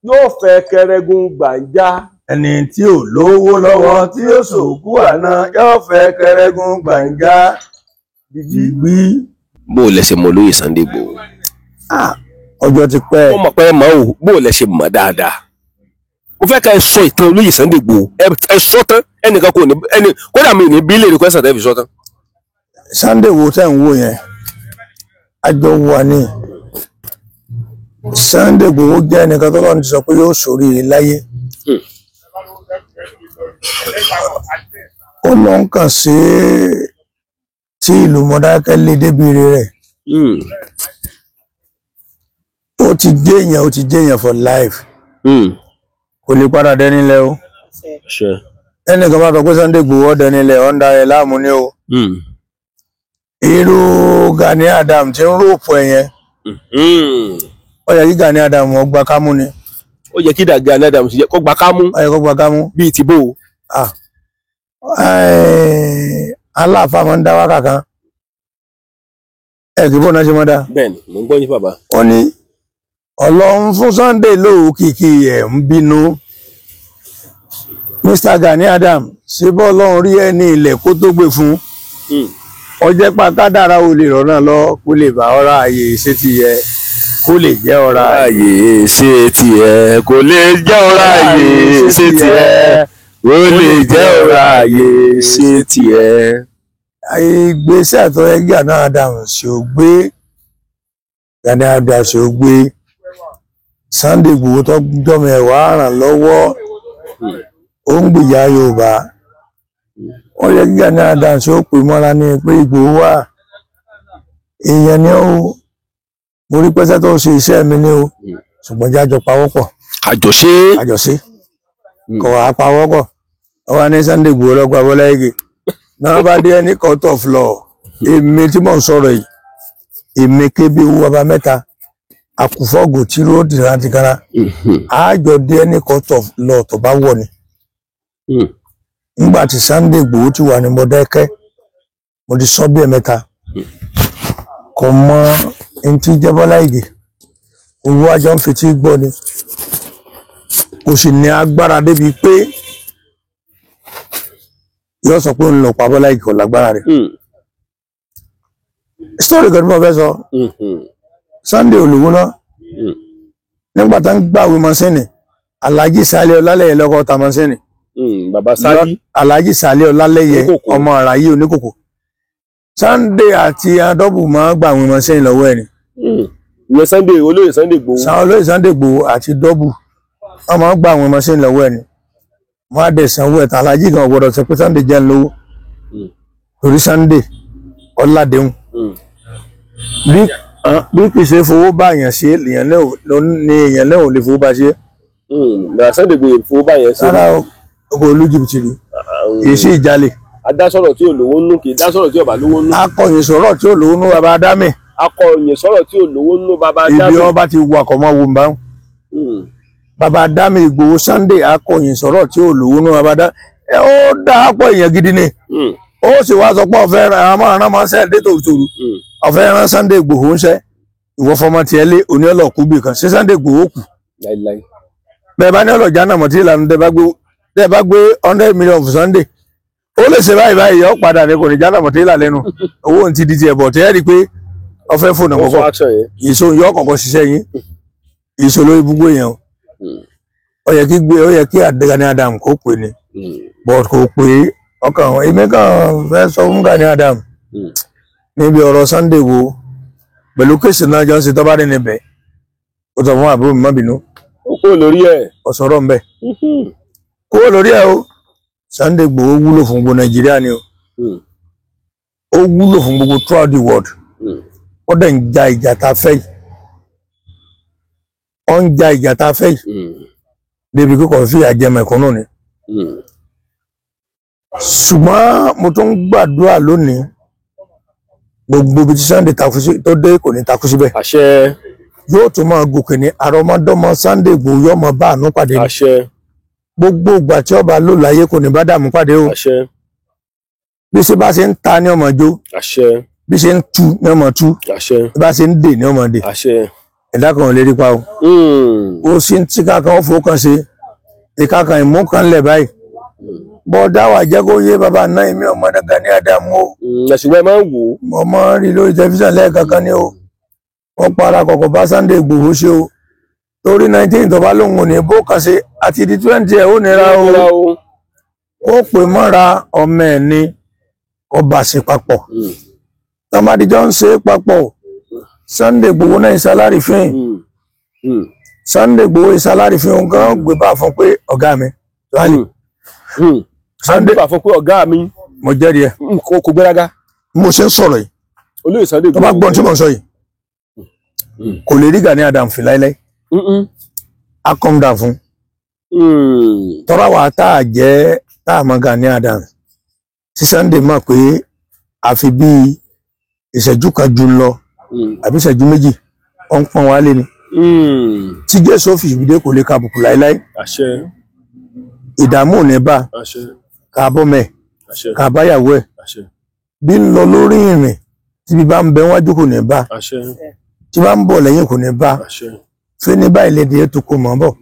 yóò fẹ́ kẹrẹgùn gbàǹjà. Ẹni tí ò lówó lọ́wọ́ tí ó sòkú àná yóò fẹ́ kẹrẹ́gùn gbàǹjà gbígbí. Bó o lẹ ṣe mọ olóyè Sunday Igboho? Ọjọ́ ti pẹ́. Ó mọ̀ pé ẹ mọ̀ o, bó o lẹ ṣe mọ̀ dáadáa. Mo fẹ́ ká ẹ sọ ìtàn olóyè Sunday Igboho, ẹ sọ tán. Ẹnìkan kò ní ẹni kódà mi ò ní bílẹ̀ ní kwẹ́sàn tẹ́ fi sọ tán. Sunday wo tẹ́ ń wò yẹn, àjọ wà ní. Sunday Igboho jẹ́ ẹnìkan tó lọ́run ti sọ pé yóò ṣoríire láyé. Ó lọ ń kàn sí tí ìlú Mọdákẹ́kẹ́ lé débi ire rẹ̀. Ó ti jẹ́ èèyàn, ó ti jẹ́ èèyàn for life. Kò lè padà dẹ́nilẹ̀ o. Ṣe. Ẹnìkan bá sọ pé Sunday Igboho ó dẹ́nilẹ̀, ó ń da ẹ̀ láàmú ní o. Irú Gani Adams tí ń ròpọ̀ ẹ̀ yẹn, ó yẹ kí Gani Adams ó gba kámú ni. Ó yẹ kí Gani Adams yẹ kó gba kámú. Ó yẹ kó gba kámú. Bíi ti bó o. Ah. Aláàfáà máa ń dá wákà kan, ẹ kì í bọ́ náà ṣe mọ́ dá. Bẹ́ẹ̀ni, mò ń gbọ́ yín, bàbá. Ó ní Ọlọ́run fún Sunday lóòkìkí ẹ̀ ń bínú. Mr. Gani Adams, ṣe bọ́ Ọlọ́run rí ẹni ilẹ̀ kó tó gbé fún ọjẹ́ pa kádàrá, ò lè rọ̀nà lọ kó lè bá ọ̀rá ààyè ṣé ti yẹ kó lè jẹ́ ọ̀rá Ààyè ṣe tiẹ̀ kò lè jẹ́ ọ̀rá ààyè ṣe tiẹ̀ kò lè jẹ́ ọ̀rá ààyè ṣe tiẹ̀. Ìgbésẹ̀ tó yẹ Gani Adams ṣe ò gbé, Gani Adams ṣe ò gbé. Sunday Igboho tó jọmọ ẹ̀ wá ràn lọ́wọ́, ó ń gbìyà Yorùbá. Ó yẹ kí Gani Adams ó pè mọ́ra ní pé Igboho wà, èèyàn ni ó, mo rí pẹ́sẹ́ tó ṣe iṣẹ́ mi ní o, ṣùgbọ́n jájọ pawọ́pọ̀. Àjọṣe. Àjọṣe kò wá pawọ́pọ̀. Ó wá ní Sunday Igboho lọ́gbà Bọ́lá Ìgè náà bá dé ẹni court of law. Èmi tí mò ń sọ̀rọ̀ yìí, èmi kébí owó bàbá mẹ́ta àkùfọ́gò tí ló dìrà ti kára àjọ dé ẹni court of law tó bá wọ̀ ni. Nígbà tí Sunday Igboho ti wà ní Mọdákẹ́kẹ́, mo ti sọ bí ẹ̀mẹ́ta, kò mọ ẹni tí jẹ́ Bọ́lá Ìgè, owó àjọ ń fetí gbọ́ ni. Kò sì ní agbára débi pé yóò sọ pé òun lọ pa Bọ́lá Ìgè, kò lágbára rẹ̀. Story kan tí mo fẹ́ sọ, Sunday olùwó náà, nígbà tá ń gbàwé mọ́sẹ́nì, Alhaji Sálẹ̀ Ọlálẹ́yẹ lọ́kọ́ ta mọ́sẹ́nì. Bàbá Sálí. Alhaji Sálẹ̀ Ọlálẹ́yẹ. Oníkòkò. Ọmọ àràyè oníkòkò. Sunday àti adọ́bù máa ń gbàwé mọ́sẹ́nì lọ́wọ́ ẹ̀ ni. Ìyẹn Sunday, olóyè Sunday Igboho. Sàn olóyè Sunday Igboho àti dọ́bù Wọ́n máa ń gba àwọn machine lọ́wọ́ ẹ̀ ni, wọ́n á dẹ̀ sanwó ẹ̀ tán. Alájí kan ò gbọ́dọ̀ sọ pé Sunday jẹ́ ń lówó, torí Sunday ọ̀làdéhùn bí kì í ṣe fowó bá èèyàn ṣe èèyàn náà ní èèyàn náà ò lè fowó bá ṣe. Bàbá Sunday Igboho fowó bá yẹn ṣe. Rárá o, kò lu jìbìtì rí, kì í sí ìjalè. Adásọ̀rọ̀ tí ò lówó nú, kì í dásọ̀rọ̀ tí ò bá lówó nú. Akọ̀yìn sọ̀rọ̀ tí ò lówó nú bàbá Adámì. Akọ̀yìn sọ̀rọ̀ tí ò lówó nú bàbá Adámì. Ibi wọn bá ti wà kọ̀ mọ́ wo ń bá wọn. Bàbá Adámì Ìgbòho Sunday akọ̀yìn sọ̀rọ̀ tí ò lówó nú bàbá Adámì. Ó dá pọ̀ èèyàn gidi ni. Ó sì wá sọ pé ọ̀fẹ́ ra àwọn aràn máa ń sẹ́ dé tòrútòrú. Ọ̀fẹ́ rán Sunday Ìgbòho ń sẹ́. Ìwọ fọmọ tiẹ̀ lé òní ọlọ́ọ̀kú bì kan. Ṣé Sunday Ìgbòho kù? Bẹ́ẹ̀ bá ní ọlọ́jà náà mọ̀ tí ìlànà tẹ́ bá gbé 100 million fún Sunday, ó lè ṣe báyìí báyìí yọ padà ní kò ní jálà mọ̀ tí ìlà lẹ́nu owó ti di tiẹ̀ bọ̀ tẹ́ ẹ rí i pé ọfẹ́ fóònù kọ̀kọ́ ìṣó yọ kọ̀kọ́ ṣiṣẹ́ yín ìṣó lórí gbogbo yẹn o. Ó yẹ kí gbé, ó yẹ kí Gani Adams kó pè ní, but kò pè é. Ọkàn èmi kàn fẹ́ sọ fún Gani Adams níbi ọ̀rọ̀ Sunday wo pẹ̀lú kéèsì náà jọ ń ṣe tọ́ba ní níbẹ̀, ó sọ fún àbúrò mi má bínú. Ó kúrò lórí ẹ̀. Ọ̀sọ̀rọ̀ ń bẹ̀ kúrò lórí ẹ̀ o. Sunday Igboho wúlò fún gbogbo Nàìjíríà ni o, ó wúlò fún gbogbo throughout the world. Ó dẹ̀ ń ja ìjà tá a fẹ́ yìí, ó ń ja ìjà tá a fẹ́ yìí débi kíkọ̀ fi àjẹmọ̀ ẹ̀kọ́ náà ni. Ṣùgbọ́n mo tún ń gbàdúrà lónìí, gbogbo ibi tí Sunday takú sí tó dé kò ní takú síbẹ̀. Àṣẹ. Yóò tún máa gòkè ní àrọmọdọ́mọ Sunday Igboho yóò máa bá àánú pàdé ni. Àṣẹ. Gbogbo ìgbà tí ọba lò láyé kò ní bá dààmú pàdé o. Àṣẹ. Bí ṣe bá ṣe ń ta ní ọmọ jó. Àṣẹ. Bí ṣe ń tu ní ọmọ tú. Àṣẹ. Bí bá ṣe ń dè ní ọmọ dè. Àṣẹ. Ẹ̀dá kan ò lè rí pa o. Ó sì ń tí kankan ó fowó kan ṣe ìka kan ìmú kan lẹ̀ báyìí. Bọ́dá wà jẹ́ kó yé bàbá náà èmi ọmọ Gani Adams o. Ṣùgbọ́n ẹ máa ń wò ó. Mo máa ń rí lórí tẹlifíṣàn lẹ́ẹ̀kankan ni o. Wọ́n para kọ̀kọ̀ bá Sunday Igboho ṣe o. Torí 19 tó bá lóun ò ní bó kan ṣe àti di 20 ẹ̀ ó nira o. Ó pè mọ́ra ọmọ ẹ̀ ni kó bá ṣe papọ̀. Tọ́mádìjọ́ ń ṣe papọ̀. Sunday Igboho náà ìsálárì fín. Sunday Igboho ìsálárì fín òun kan gbé bá fún pé ọ̀gá mi. Sunday bá fún pé ọ̀gá mi. Mo jẹ́rìí ẹ. Kò gbéraga. Mo ṣe ń sọ̀rọ̀ yìí. Olóyè Sunday Tó bá gbọ́n tí mo ń sọ yìí. Kò lè rí Gani Adams fi láíláí. A kọ́ ń dà fún. Tọ́ra wa tá a jẹ́ tá a mọ Gani Adams. Tí Sunday mọ̀ pé àfi bí ìṣẹ́jú kan jù lọ àbí ìṣẹ́jú méjì ó ń pọ́n wá lé ni. Tí Jésù fi ìbídé kò lè ka àbùkù láíláí. Àṣẹ. Ìdààmú ò ní bá Àṣẹ. ká bọ́ mẹ́ Àṣẹ. ká báyàwó ẹ̀. Àṣẹ. Bí ń lọ lórí ìrìn tí bí bá ń bẹ wájú kò ní bá. Àṣẹ. Tí bá ń bọ̀ lẹ́yìn kò ní bá. Àṣẹ. Fẹ́ ní báyìí lédè ètò kò mọ̀ bọ̀.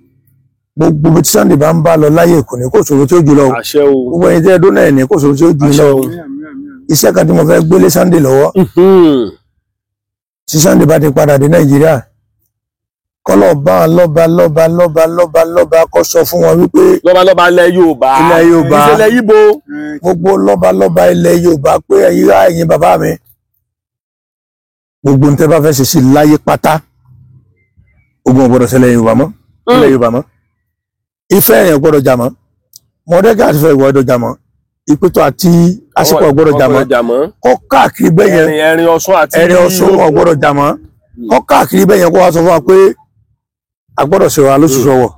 Gbogbo bí Sunday bá ń bá lọ láyé kò ní kò ṣòro tí ó jù lọ. Àṣẹ o. Gbogbo ẹni tí ẹ dún náà ní kò ṣòro tí ó jù lọ. Iṣẹ́ kan tí mo fẹ́ gbélé Sunday lọ́wọ́. Tí Sunday bá ti padà dé Nàìjíríà, kọ́lọ̀ bá lọ́ba lọ́ba lọ́ba lọ́ba lọ́ba kó sọ fún wọn wípé lọ́ba lọ́ba ilẹ̀ Yorùbá. Ilẹ̀ Yorùbá. Ìṣẹ̀lẹ̀ Yíbo. Gbogbo lọ́ba lọ́ba ilẹ̀ Yorùbá pé ẹ̀yin á ẹ̀yin bàbá mi. Gbogbo nǹkan bá fẹ́ ṣe sí láyé pátá. Ogun ò gbọdọ̀ ṣẹlẹ̀ Yorùbá mọ́. Ilẹ̀ Yorùbá mọ́. Ifẹ̀ yẹn gbọdọ̀ jà mọ́. Mọ̀dẹ́gà àti Ifẹ̀ gbọdọ̀ jà mọ́. Ìpẹ́tọ̀ àti Àsìkò gbọdọ̀ jà mọ́. Kọ́ káàkiri bẹ́ẹ̀ yẹn. Ẹ̀rin Ọ̀ṣun àti Ẹ̀rin Ọ̀ṣun ò gbọdọ̀ jà mọ́. Kọ́ káàkiri bẹ́ẹ̀ yẹn kó wá sọ fún wa pé a gbọdọ̀ ṣe wa lóṣooṣù ọwọ́.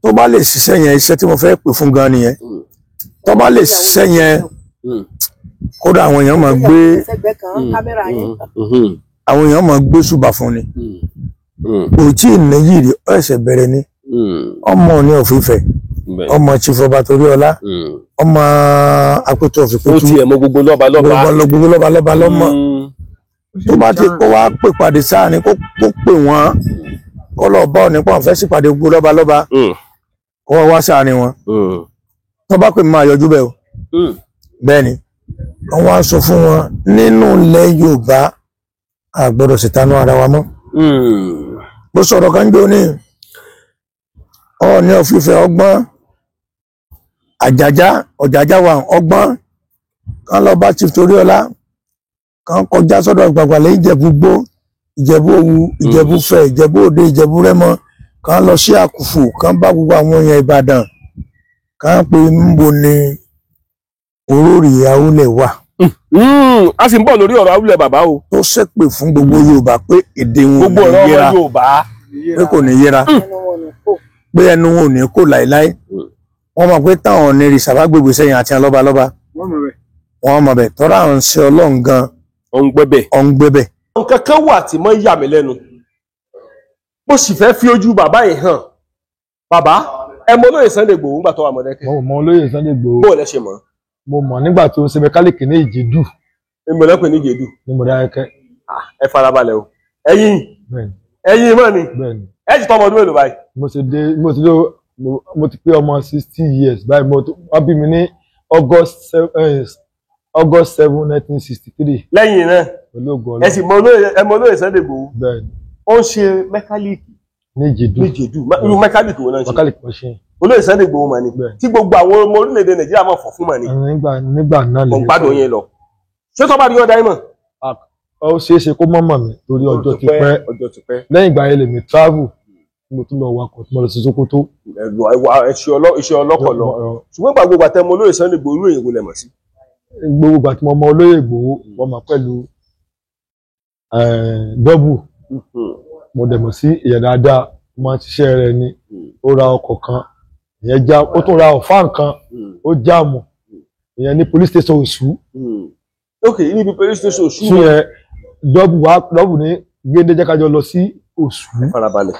Tó bá lè ṣiṣẹ́ yẹn, iṣẹ́ tí mo fẹ́ pè fún gan nìyẹn. Tó bá lè ṣiṣẹ́ yẹn, kódà àwọn èèyàn máa gbé àwọn èèyàn máa gbé ṣùbà fún ni. Kò tí ì níyì rí, ó ẹ̀ṣẹ̀ bẹ̀rẹ̀ ni. Ọmọ ní ọ̀fífẹ́, ọmọ Chief Ọba Toríọlá, ọmọ Apẹ̀tù Ọ̀fìnkútù. Ó tiẹ̀ mọ gbogbo lọ́ba lọ́ba. Gbogbo lọ́ba lọ́ba lọ́mọ. Tó bá ti kó wá pè pàdé sáà ni kó pè wọ́n. Kó lọ bá ọ nípa òun fẹ́ sípàdé gbogbo lọ́ba lọ́ba. Kó wá wá sáà ni wọn. Tó bá pè mí máa yọjú bẹ́ẹ̀ o. Bẹ́ẹ̀ ni. Wọ́n wá sọ fún wọn nínú ilẹ̀ Yorùbá a gbọ́dọ̀ ṣètánú ara wa mọ́. Bó sọ̀rọ̀ kan jó ní Ọọ̀ni of Ifẹ̀ ọgbọ́n, Àjàjá Ọ̀jàjà wà ọgbọ́n, kan lọ bá Chief Toríọlá, kan kọjá sọ́dọ̀ Àgbàgbàlẹ̀ Ìjẹ̀bú Gbó, Ìjẹ̀bú Òwu, Ìjẹ̀bú Fẹ̀, Ìjẹ̀bú Òde, Ìjẹ̀bú Rẹ́mọ, Kàn lọ sí Àkùfò, kàn bá gbogbo àwọn èèyàn Ìbàdàn, kàn pé ńbo ni Orórì Awólẹ̀ wà. A sì ń bọ̀ lórí ọ̀rọ̀ Awólẹ̀ bàbá o. Tó ṣépè fún gbogbo Yorùbá pé èdè wọn gbogbo ò ọ̀rọ̀ ní ọmọ yẹra, Yorùbá pé kò ní yẹra, pé ẹnu wọn ò ní kò láéláé. Wọ́n mọ̀ pé táwọn ní rìsàbá gbègbè sẹ́yìn àti lọ́balọ́ba, wọ́n mọ̀ bẹ̀ tọ́ra àwọn ṣe Ọlọ́run gan ọ̀ ń gbẹ́bẹ̀. ọ̀ ń gbẹ́bẹ̀. Nǹkan kan wà tí mo ń yà mí lẹ́nu, mo sì fẹ́ fi ojú bàbá yìí hàn. Bàbá, ẹ mọ olóyè Sunday Igboho ńgbà tó wà Mọ̀dákẹ́kẹ́? Mo mọ olóyè Sunday Igboho. Bó o lẹ ṣe mọ̀? Mo mọ̀ nígbà tó ń ṣe mẹkálíkì ní Ìjẹ̀dù. Èmi ò lẹ́pẹ̀ ní Ìjẹ̀dù. Ní Mọ̀dákẹ́kẹ́. Ẹ farabalẹ̀ o, ẹ̀yin Bẹ́ẹ̀ni. Ẹ̀yin mọ̀ ni. Bẹ́ẹ̀ni. Ẹ ti tọ́ ọmọ ọdún mélòó báyìí? Mo ti dé, mo ti dé, mo ti pé ọmọ 60 years báyìí. Mo wọ́n bí mi ní August 7, 1963. Lẹ́yìn náà Pẹ̀lú ògo ẹ sì Ọlọ́run. mọ olóyè, ẹ mọ olóyè Sunday Igboho. Bẹ́ẹ̀ni. Ó ń ṣe mẹkálíìkì Ní Ìjẹ̀dù. ní Ìjẹ̀dù. Irú mẹkálíìkì wo náà ń ṣe? Mẹkálíkì machine. Olóyè Sunday Igboho mà ní Bẹ́ẹ̀ni. tí gbogbo àwọn ọmọ orílẹ̀-èdè Nàìjíríà mọ̀ fọ̀ fún mà ní. Nígbà náà lè Mọ̀ ń gbádùn yín lọ. Ṣé tó bá rí ọ̀dà yín mọ̀? Ó ṣeé ṣe kó mọ̀ mọ̀ mi torí ọjọ́ ti pẹ́. Ọjọ́ ti pẹ́. Lẹ́yìn ìgbà yẹn lèmi travel, mo tún lọ wakọ̀ tí mo lọ sí Sókótó. Ẹ̀rọ ẹwà ẹṣin iṣẹ́ ọlọ́kọ̀ lọ. Ṣùgbọ́n ìgbà gbogbo àtẹmọ olóyè Sunday Igboho, irú èyí wo lẹ mọ̀ sí? Gbogbo ìgbà tí mo mọ olóyè Ìgbòho, mo mọ̀ pẹ̀lú dọ́bù. Mo dẹ̀ mọ̀ sí ìyẹn dáadáa, mo máa ń ṣiṣẹ́ rẹ̀ ni. Ó ra ọkọ̀ kan, ìyẹn já, ó tún ra ọ̀fà kan, ó jáàmù ìyẹn ní police station Òṣù. Ok, níbi police station Òṣù. Sún yẹn dọ́bù wá, dọ́bù ní géńdé jẹ́ ká jọ lọ sí Òṣù. Farabalẹ̀,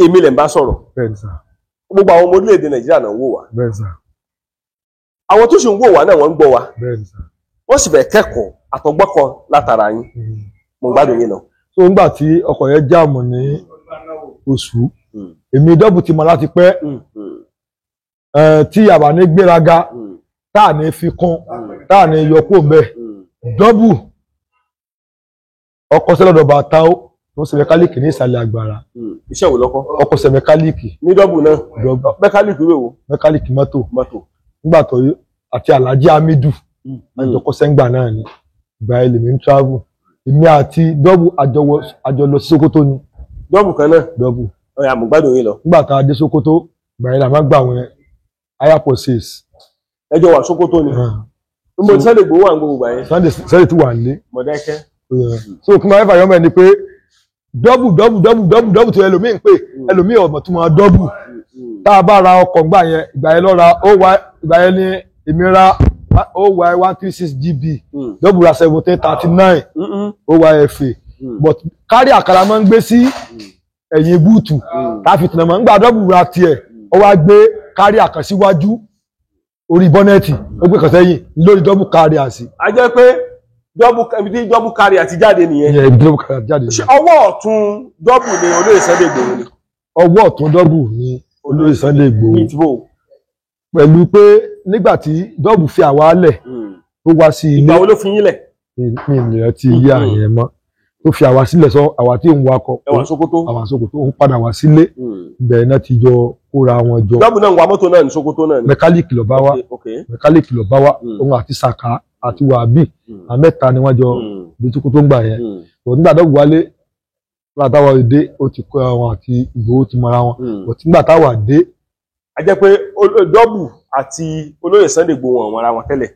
èmi lẹ̀ ń bá sọ̀rọ̀. Bẹ́ẹ̀ni sà. Gbogbo àwọn ọmọ orílẹ̀-èdè Nàìjíríà náà ń wò wá. Bẹ́ẹ̀ni sà. Àwọn tó sì ń wò wá náà, wọ́n ń gbọ́ wa. Bẹ́ẹ̀ni sà. Wọ́n sì fẹ́ kẹ́kọ̀ọ́ àtọgbọ́n kan látara yín. Mo ń gbádùn yín lọ. So ńgbà tí ọkọ̀ yẹn jáàmù ní Òṣù, èmi dọ́bù ti mọ̀ láti pẹ́ tí àbá ní gbéraga, tá à ní fi kún, tá à ní yọ kúrò mbẹ́. Dọ́bù ọkọ̀ sẹ́lọ̀dọ̀ bàtà ó tó ń ṣe mẹkálíìkì ní ìsàlẹ̀ àgbàrá. Iṣẹ́ wo lọ́kọ́? Ọkọ̀ ṣe mẹkálíìkì. Ní dọ́bù náà? Dọ́bù. Mẹkálíìkì ìwé wo? Mẹkálíìkì mọ́tò. Mọ́tò. Nígbà tó àti Alhaji Hamidu àjọkọ sẹ́ngbà náà ni. Ìgbà yẹn lèmi ń travel, èmi àti dọ́bù àjọ lọ sí Sókótó ni. Dọ́bù kan náà? Dọ́bù. Ọ̀yà, mo gbádùn yín lọ. Nígbà tá a dé Sókótó, ìgbà yẹn là máa gbà wọn hire purchase. Ẹjọ́ wà Sókótó ni? Níbo tí Sunday Igboho wà ń gbogbo gbà yẹn? Sunday tí wà nílé. Mọ̀dákẹ́kẹ́. So kí n máa fà yọmọ ẹni pé dọ́bù dọ́bù dọ́bù dọ́bù dọ́bù tó ẹlòmíì ń pè, ẹlòmíì ọmọ tó máa dọ́bù. Tá a bá ra ọkọ̀ ńgbà yẹn, ìgbà yẹn lọ́ra ó wá, ìgbà yẹn ní èmi ra OY 136 GB, dọ́bù ra 1739 OYFA, but kárí àkàrà máa ń gbé sí ẹ̀yìn boot káfí tìǹà máa ń gbà. Dọ́bù ra tiẹ̀, ó wá gbé kárí àkàn síwájú orí bonnet, ó gbé kan sẹ́yìn lórí dọ́bù kárí àsì. A jẹ́ pé dọ́bù, ibi tí dọ́bù kárí àti jáde nìyẹn. Ìyẹn ibi dọ́bù kárí àti jáde. Ṣé ọwọ́ ọ̀tún dọ́bù ni olóyè Sunday Igboho ni? Ọwọ́ ọ̀tún dọ́bù ni olóyè Sunday Igboho. Ní ìtìbò. Pẹ̀lú pé nígbà tí dọ́bù fi àwa lẹ̀ tó wá sí ilé. Ìgbà wo ló fi yín lẹ̀? Mi ì lè rántí iye àyẹn mọ́ tó fi àwa sílẹ̀ sọ àwa tí ń wakọ̀. Ẹ wà Sókótó. Àwa Sókótó, ó padà wá sílé, ibẹ̀ náà ti jọ kóra wọn jọ. Dọ́bù náà ń wa mọ́tò náà ní Sókótó náà ni? Mẹkálíìkì ló bá wá. Mẹkálíìkì ló bá wá, òun àti Sàká àti Wàbí, àwọn mẹ́ta ni wọ́n jọ dé Sókótó ń gbà yẹn. Bọ̀ nígbà dọ́bù wálé, nígbà táwa dé, ó ti kọ́ àwọn àti Ìgbòho ti mọra wọn, bọ̀ nígbà táwa dé. A jẹ́ pé dọ́bù àti olóyè Sunday Igboho wọn mọra wọn tẹ́lẹ̀.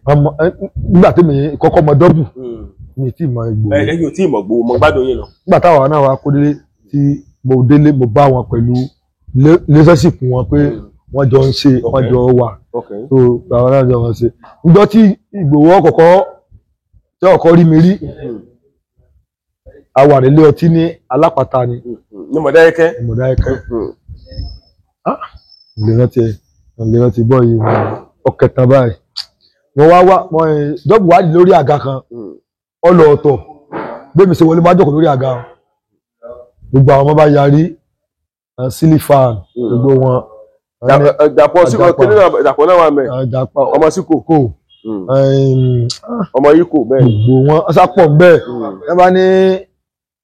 Nígbà tí mi kọ́kọ́ mọ dọ́bù, mi tí mọ Ìgbòho. Ẹ̀yin ò tí ì mọ̀ Ìgbòho, mo gbádùn yín lọ. Nígbà táwa náà wá kó délé, tí mo délé, mo bá wọn pẹ̀lú relationship wọn pé wọ́n jọ ń ṣe, wọ́n jọ wà. So àwọn náà jọ wọ́n ṣe. Níjọ́ tí Ìgbòho ọkọ̀kọ́ tí ọkọ̀ rí mi rí, a wà nílé ọtí ní Alápàtà ni. Ní Mọ̀dákẹ́kẹ́. Ní Mọ̀dákẹ́kẹ́. Lè rántí, lè rántí bọ́ yìí ọkẹta báyìí. Mo wá wá mo dọ́bù wá lórí àga kan ọlọ ọ̀tọ̀ gbé mi ṣe wọlé, máa jókòó lórí àga, gbogbo àwọn ọmọ bá yarí sílífàn gbogbo wọn. Dàpọ̀ síkò, Dàpọ̀ náà wà mẹ́. Dàpọ̀ ọmọ síkò. Kò. Ọmọ yìí kò bẹ́ẹ̀. Gbogbo wọn sápọ̀ bẹ́ẹ̀, ẹ bá ní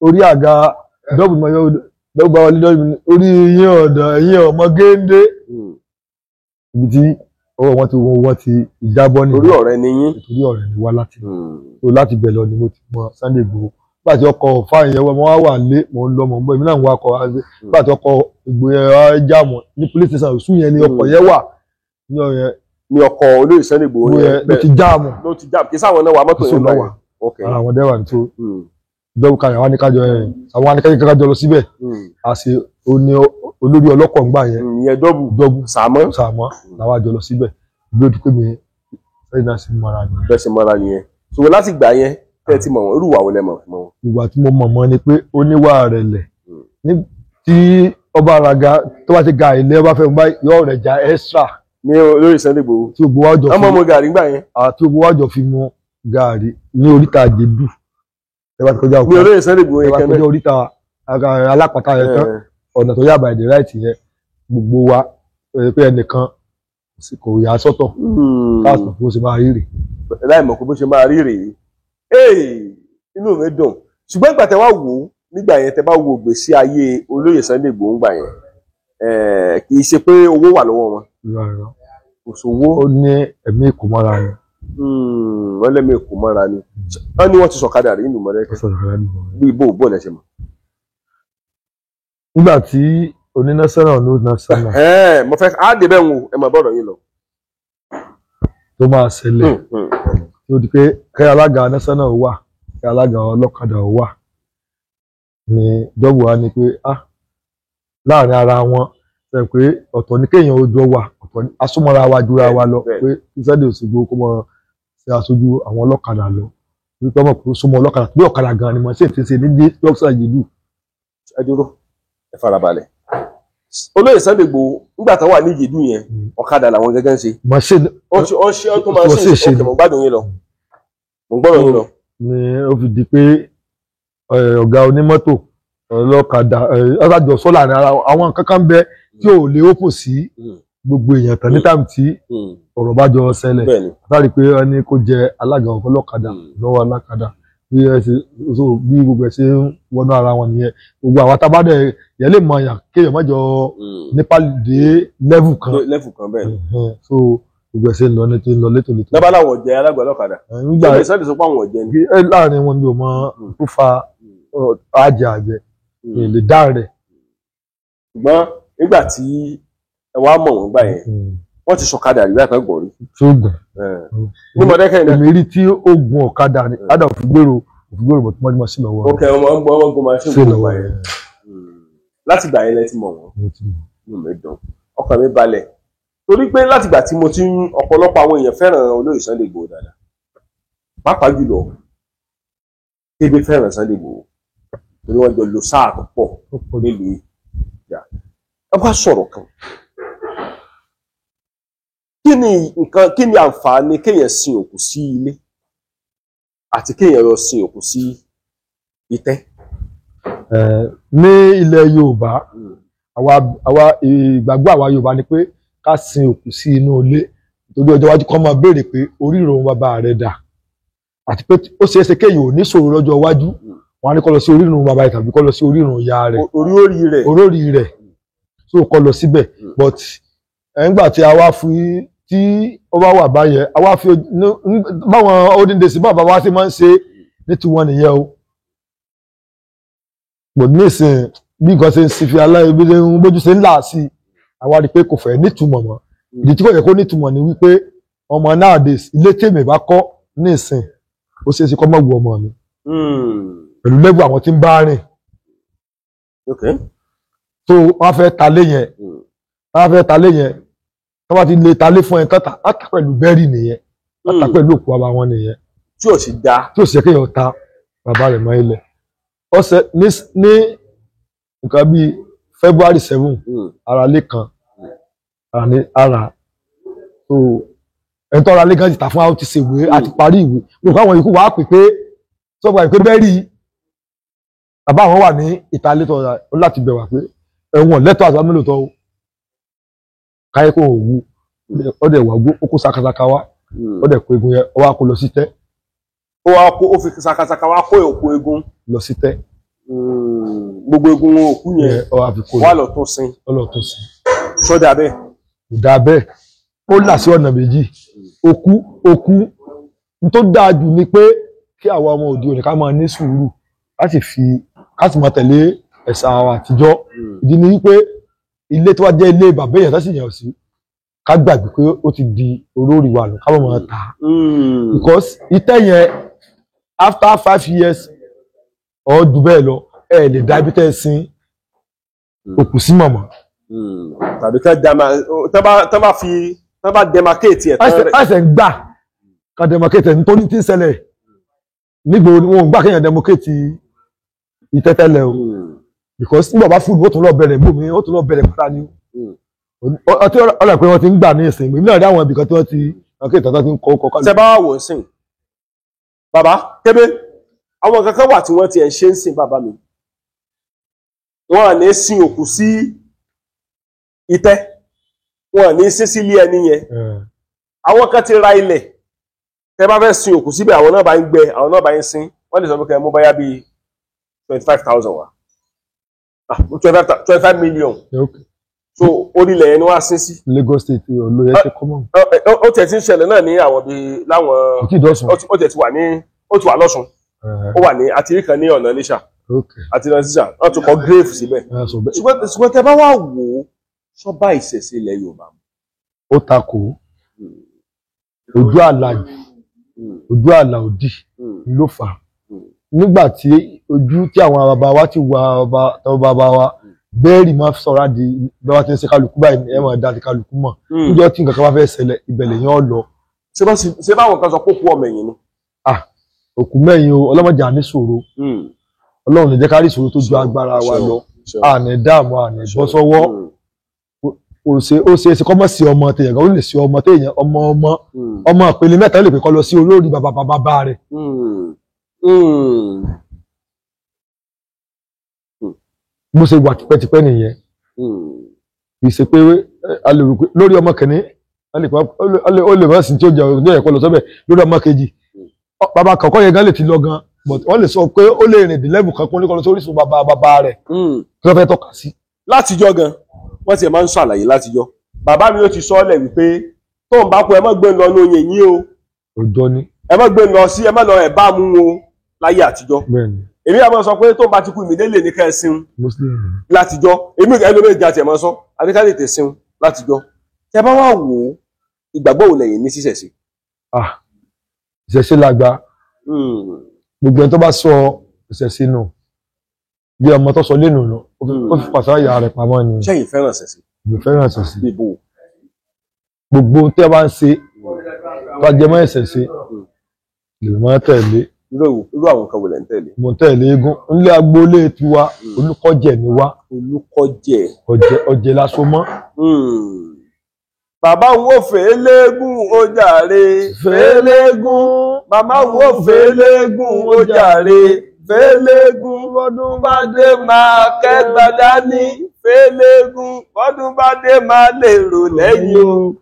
orí àga dọ́bù mọ́, dọ́bù bá wọlé, dọ́bù orí yín ọ̀dọ̀ ẹ̀yìn ọmọ géńdé, ibi tí ọwọ́ wọn ti wọ wọn ti ìjábọ̀ nìyẹn. Torí ọ̀rẹ́ ni yín. Torí ọ̀rẹ́ ni wá láti so láti bẹ̀ lọ ni mo ti mọ Sunday Igboho. Nígbà tí ọkọ̀ fáyìn yẹn wọ́n wá wà lé, mò ń lọ mò ń bọ̀, èmi náà ń wakọ̀ àti nígbà tí ọkọ̀ Ìgbòho yẹn wá jáàmù ní police station Òsùn yẹn ni ọkọ̀ yẹn wà ní ọ̀yẹn. Ní ọkọ̀ olóyè Sunday Igboho yẹn ló ti jáàmù. Ló ti jáàmù, kì í sáwọn náà wà mọ́tò yẹn lọ́wọ́. Ara àwọn dẹ́wà ní tó dọ́wọ́ kalẹ̀, àwọn anìkájọ ẹ̀ àwọn anìkájọ lọ síbẹ̀. Àṣe oní olórí ọlọ́kọ̀ ńgbà yẹn. Ìyẹn dọ́bù dọ́bù Sàámọ́. Sàámọ́ làwọn àjọ lọ síbẹ̀. Bí ó ti pé mi sẹ́yìn náà sì mọ́ra nìyẹn. Bẹ́ẹ̀ sì mọ́ra nìyẹn. Ṣùgbọ́n láti gbà yẹn tẹ́ ẹ ti mọ̀ wọ́n, irú ìwà wo lẹ mọ̀ wọ́n? Ìwà tí mo mọ̀ mọ́ ni pé ó níwà rẹ̀lẹ̀. Tí ọba ara ga tó bá ti ga ilé ọba fẹ́ mú yọ rẹ̀ já extra. Ní olórí Sunday Igboho. Tí gbogbo wa jọ fi ọmọ mu gàrí ńgbà yẹn. Àti gbogbo wa jọ fi mu gàrí ní oríta Àjẹdù. Ẹ bá ti kọjá òkú. Ní olórí Sunday Igboho yẹn kẹ́mẹ́. Ẹ bá ti kọjá oríta alápàtà yẹn tán, ọ̀nà tó yà by the right yẹn, gbogbo wa pé ẹnìkan kò yà sọ́tọ̀. Káàsì bó ṣe máa rí rèé. Láì mọ̀ pé bó ṣe máa rí rèé. Inú mi dùn. Ṣùgbọ́n ìgbà tẹ wá wò ó nígbà yẹn, tẹ bá wo ìgbésí ayé olóyè Sunday Igboho ńgbà yẹn, kì í ṣe pé owó wà lọ́wọ́ wọn. Kò sówó. Ó ní ẹ̀mí ìkómọ́ra ni. Wọ́n lẹ́mí ìkómọ́ra ni. Wọ́n ní wọ́n ti sọ̀kadà rí nínú Mọdákẹ́kẹ́. Bí ibo òbó lẹ ṣe mọ̀. Nígbà tí onínásánà ló násánà. Mo fẹ́ á dé bẹ́ẹ̀ ń wo ẹ máa bọ̀rọ̀ yín lọ. Tó máa ṣẹlẹ̀ tó di pé kẹ́ alága násánà ó wà, kẹ́ alága ọlọ́kadà ó wà, ni dọ́bù wa ni pé ah láàrin ara wọn ṣe pé ọ̀tọ̀ ní kéèyàn ojú wà, ọ̀tọ̀ ní asúmọ́ra wa jura wa lọ, pé Sunday Igboho kó mọ ṣe aṣojú àwọn ọlọ́kadà lọ, wípé ọmọ kò súnmọ́ ọlọ́kadà bí ọ̀kadà gan ni mo ṣe ti ṣe ní dókítà Yìdù. Ẹ dúró, ẹ farabalẹ̀. Olóyè Sunday Igboho nígbà tó wà ní Ìjẹ̀dù yẹn, ọ̀kadà làwọn gẹ́gẹ́ ń ṣe. Ó ṣe ó tó máa ṣe òkè, mọ̀ gbádùn yín lọ. Mo gbọ́dọ̀ yín lọ. Ni ó fi di pé ọ̀gá onímọ́tò ọlọ́kadà ọ̀sájọ sọ́là ní ara àwọn kankan bẹ tí ò lè ópò sí gbogbo èèyàn tán ní táàmù tí ọ̀rọ̀ bá jọ ṣẹlẹ̀. Látàrí pé wọ́n ní kó jẹ alága ọlọ́kadà lọ́wọ́ alákadà, bí ẹ ṣe bí gbogbo ẹ ṣe ń wọnú ara wọn nìyẹn. Gbogbo àwọn tábàdẹ yẹn lè mọ àyàn kéèyàn má jọ nípa dé lẹ́vù kan. Lẹ́vù kan bẹ́ẹ̀. So gbogbo ẹ ṣe ń lọ ní tó ń lọ létòlétò. Lọ́ba làwọn ọ̀jẹ̀ alága ọlọ́kadà. Nígbà Sunday sọ pé àwọn ọ̀jẹ̀ ni. Láàrin wọn mi ò mọ tó fa àjẹ àjẹ mi lè dá rẹ̀. Ṣùgbọ́n nígbà tí ẹ wá mọ̀ wọ́n gbà yẹn, wọ́n ti sọ̀kadà rí báyìí kan rí. Tí ó gùn. Ní Mọdákẹ́kẹ́ náà. Èmi rí tí ó gun ọ̀kadà ni, Adam òfìgbèrò òfìgbèrò bọ̀ tí wọ́n ti mọ̀ sí lọ́wọ́. Ok, ọmọ ń gbọ́ ọmọ ń gbọ́ machine sí lọ́wọ́ yẹn. Láti gbà yẹn lẹ ti mọ̀ wọ́n. Inú mi dùn, ọkàn mi balẹ̀. Torí pé láti gbà tí mo ti ń ọ̀pọ̀lọpọ̀ àwọn èèyàn fẹ́ràn olóyè Sunday Igboho dáadáa. Pàápàá jùlọ, Kébé fẹ́ràn Sunday Igboho. Torí wọ́n jọ lo sáà tó pọ̀ nílùú yìí. Ẹ wá sọ̀rọ̀ kan. Kí ni nǹkan, kí ni àǹfààní kéèyàn sin òkú sí ilé àti kéèyàn lọ sin òkú sí itẹ́? Ní ilẹ̀ Yorùbá, àwa ìgbàgbọ́ àwa Yorùbá ni pé ká sin òkú sí inú ilé, nítorí ọjọ́ iwájú kan máa béèrè pé orírun bàbá rẹ̀ dà, àti pé ó ṣeé ṣe kéèyàn ò ní ṣòro lọ́jọ́ iwájú, wọn á ní kó lọ sí orírun bàbá rẹ̀ tàbí kó lọ sí orírun ìyá rẹ̀, orí rẹ̀, so kó lọ síbẹ̀. But nígbà tí a wá fi tí ó bá wà báyẹn, a wá fi báwọn olden days bàbá wa ṣe máa ń ṣe ní tiwọn nìyẹn o. But nísìnyí bí nǹkan ṣe ń fi aláìbí ṣe ń bójú ṣe ń là sí i, àwa rí i pé kò fẹ́ nítumọ̀ mọ́. Ìdí tí kò yẹ kó nítumọ̀ ni wípé ọmọ nowadays, ilé tèmi bá kọ́ nísìn, ó ṣeé ṣe kọ́ mọ̀ wù ọmọ mi pẹ̀lú lẹ́bù àwọn tí ń bá rìn. So wọ́n fẹ́ ta lé yẹn, wọ́n fẹ́ ta lé yẹn, wọ́n bá ti lè ta lé fún ẹ tán, á ta pẹ̀lú bẹ́rì nìyẹn, á ta pẹ̀lú òkú bàbá wọn nìyẹn. Tí ò sì da. Tí ò sì yẹ kéèyàn ta bàbá rẹ̀ mọ́ ilẹ̀. Ọ̀sẹ̀ ní nǹkan bíi February 7, ara lé kan, ara so ẹni tó ara lé gan ti ta fún wa, ó ti ṣèwé àti parí ìwé. Mo kọ́ àwọn yòókù wàá pè pé sọ́gbà ìpè bẹ́rì bàbá àwọn wà ní ìta létọ́ láti bẹ̀ wá pé ẹ̀wọ̀n lẹ́tọ́ àti àmì lòtọ́ káyé kó òwú ọdẹ wà gbó, ó kó sakasaka wá, ọdẹ kó egun yẹn, ó wá kó lọ sí tẹ́. Ó wá kó, ó fi sakasaka wá kó òkú egun lọ sí tẹ́. Gbogbo egun òkú yẹn wà lọ tún sin. Ó lọ tún sin. Sọ́dà bẹ́ẹ̀. Kò dáa bẹ́ẹ̀. Ó là sí ọ̀nà méjì. Òkú òkú n tó dáa jù ni pé kí àwa ọmọ òde òní ká máa ní sùúrù, Ká sì fi ká sì máa tẹ̀lé ẹ̀sà wa àtijọ́. Ìdí ni wípé ilé tó wá jẹ́ ilé bàbá èèyàn tó sì yàn sí, ká gbàgbé pé ó ti di olórí wa lọ, ká má máa tà á. Because ìtẹ́ yẹn after 5 years or jù bẹ́ẹ̀ lọ, ẹ lè dá ibi tẹ́ ẹ sin òkú sí mọ̀mọ́. Tàbí ká dama tán bá fi tán bá demarcate ẹ̀ tán rẹ̀. Àṣẹ ń gbà ká demarcate ẹ̀ nítorí tí ń ṣẹlẹ̀ nígbò wọn ò gbà kéèyàn demarcate ìtẹ́tẹ́lẹ̀ o, because nígbà bá fúdù ó tún lọ bẹ̀rẹ̀ bòmí, ó tún lọ bẹ̀rẹ̀ padà ní. Ọtí ọ̀rọ̀ pé wọ́n ti ń gbà ní ìsìn, èmi náà rí àwọn ibìkan tí wọ́n ti demarcate tán ti ń kọ́ kọ́. Tẹ bá wò ó sìn bàbá kébé, àwọn kankan wà tí wọ́n ti ẹ̀ ń ṣe ń sìn bàbá mi, wọn à ní sin òkú sí ìtẹ́, wọn à ní sin sílé ẹni yẹn. Àwọn kan ti ra ilẹ̀, tẹ bá fẹ́ sin òkú síbẹ̀, àwọn náà bá ń gbẹ, àwọn náà bá ń sin. Wọ́n lè sọ pé kẹ́ ẹ mú báyà bíi 25,000 wá, 25 million. So orílẹ̀ yẹn ni wọ́n á sin sí. Lagos State olóyè ṣe kọ́mọ̀. Ó tẹ̀ tí ń ṣẹlẹ̀ náà ní àwọn bíi láwọn. Kò tí ì dọ́sùn. Ó tẹ̀ ti wà ní, ó ti wà lọ́sùn, ó wà ní àtìrí kan ní ọ̀nà Iléṣà àti ọ̀nà Iléṣà, wọ́n tún kọ́ grave síbẹ̀. Ṣùgbọ́n tẹ bá wà wò ó, sọ́ba ìṣẹ̀ṣe ilẹ̀ Yorùbá. Ó takò ojú àlà, ojú àlà òdì ló fà á. Nígbà tí ojú tí àwọn bàbá wa ti wà, bàbá wa bẹ́ẹ̀rì máa sọ̀rọ̀ di bí wọ́n ti ń ṣe kálukú báyìí, ẹ máa dá ti kálukú mọ̀. Níjọ́ tí nǹkan kan bá fẹ́ ṣẹlẹ̀, ìbẹ̀lẹ̀ yẹn lọ. Ṣé báwọn kan sọ pé òkú ọmọ ẹ̀yìn ni? Òkú mẹ́yìn o, ọlọ́mọdé àní ṣòro. Ọlọ́run lè jẹ́ ká rí ìṣòro tó ju agbára wa lọ, àní dààmú, àní bọ́ sọ́wọ́. Ó ṣe ó ṣe é ṣe kọ́mọ̀ sí ọmọ tèèyàn gan, ó lè sí ọmọ téèyàn, ọmọ ọmọ ọmọ ìpele mẹ́ta lè pè kọ́ lọ sí olórí bàbá bàbá rẹ̀. Bó ṣe wà tipẹ́tipẹ́ nìyẹn. Kì í ṣe pé a lè rò pé lórí ọmọ kìíní ó lè mọ̀ sí tí ó jẹ́ ọdún ẹ̀kọ́ lọ sọ́bẹ̀ lórí ọmọ kejì. Bàbá kọ̀ọ̀kan yẹn gan lè ti lọ gan, but wọ́n lè sọ pé ó lè rìn dé level kan kó ní kọ́ lọ sórí sùn bàbá bàbá rẹ̀ kí wọ́n fẹ́ tọ́ka sí. Látijọ́ gan wọ́n ti máa ń ṣàlàyé látijọ́, bàbá mi ó ti sọ ọ́ lẹ̀ wípé tó ń bá kú, ẹ má gbé lọ ní oyin yín o. Òjò ni. Ẹ má gbé lọ sí, ẹ má lọ ẹ̀ bá mú o láyé àtijọ́. Èmi àmọ́ sọ pé tó ń bá ti kú ìmídélè ní ká ẹ sin látijọ́. Èmi ẹlòmíì ìjà tiẹ̀ máa sọ àbí ká lè tẹ̀ sin látijọ́. Tẹ bá wà wò ó, ìgbàgbọ́ wo lẹ́yìn ní ṣíṣẹ̀ sí? Ìṣẹ̀ṣe làgbà. Gbogbo ẹni tó bá sọ ìṣẹ̀ṣe nù bí ọmọ tó sọ lẹ́nu nù, ó fi pàṣẹ àyà rẹ̀ pamọ́ ni. Ṣẹ́yìn fẹ́ràn ìṣẹ̀ṣe? Mo fẹ́ràn ìṣẹ̀ṣe. Gbogbo tí a bá ń ṣe tó a jẹ mọ́ ìṣẹ̀ṣe lè mọ́ tẹ̀lé. Irú àwọn kan wò lẹ́ ń tẹ̀lé? Mo tẹ̀lé eégún nílé agboolé tiwa, Olùkọ́jẹ̀ ni wá. Olùkọ́jẹ̀. Ọ̀jẹ̀ la so mọ́. Bàbá wo fèlégún ó jàre fèlégún, màmá wo fèlégún ó jàre fèlégún, bọ́dún bá dé máa kẹ́gbà dání fèlégún, bọ́dún bá dé máa lèrò lẹ́yìn o,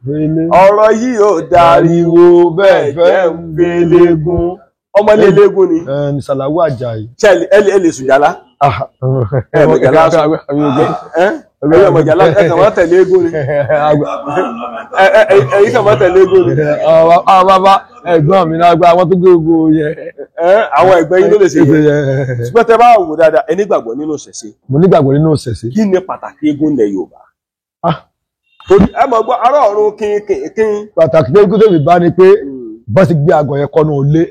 ọ̀rọ̀ yìí ò dariwo bẹ́ẹ̀ jẹ́ ń fèlégún. Ọmọlé eléégún ni. Ní Sàláwù Àjàyí. Ṣé ẹ lè sùjálá? Ẹ mọ̀jálá ẹ mọ̀jálá, ẹ kàn máa tẹ̀lé eégún ni. Ẹ̀yin kàn máa tẹ̀lé eégún ni. Àwọn bàbá ẹ̀gbọ́n mi náà gba àwọn tó gbé ogun yẹn. Àwọn ẹ̀gbẹ́ yín ló lè ṣe yẹn. Ṣùgbọ́n tẹ bá wò dáadáa, ẹ nígbàgbọ́ nínú ìṣẹ̀ṣe. Mo nígbàgbọ́ nínú ìṣẹ̀ṣe. Kí ni pàtàkì eégún ilẹ̀ Yorùbá? Torí ẹ mọ̀ gbọ́ ará ọ̀run kínkín. Pàtàkì pé eégún tèmi bá ní pé bọ́n ti gbé àgọ̀ yẹn kọ́nú ilé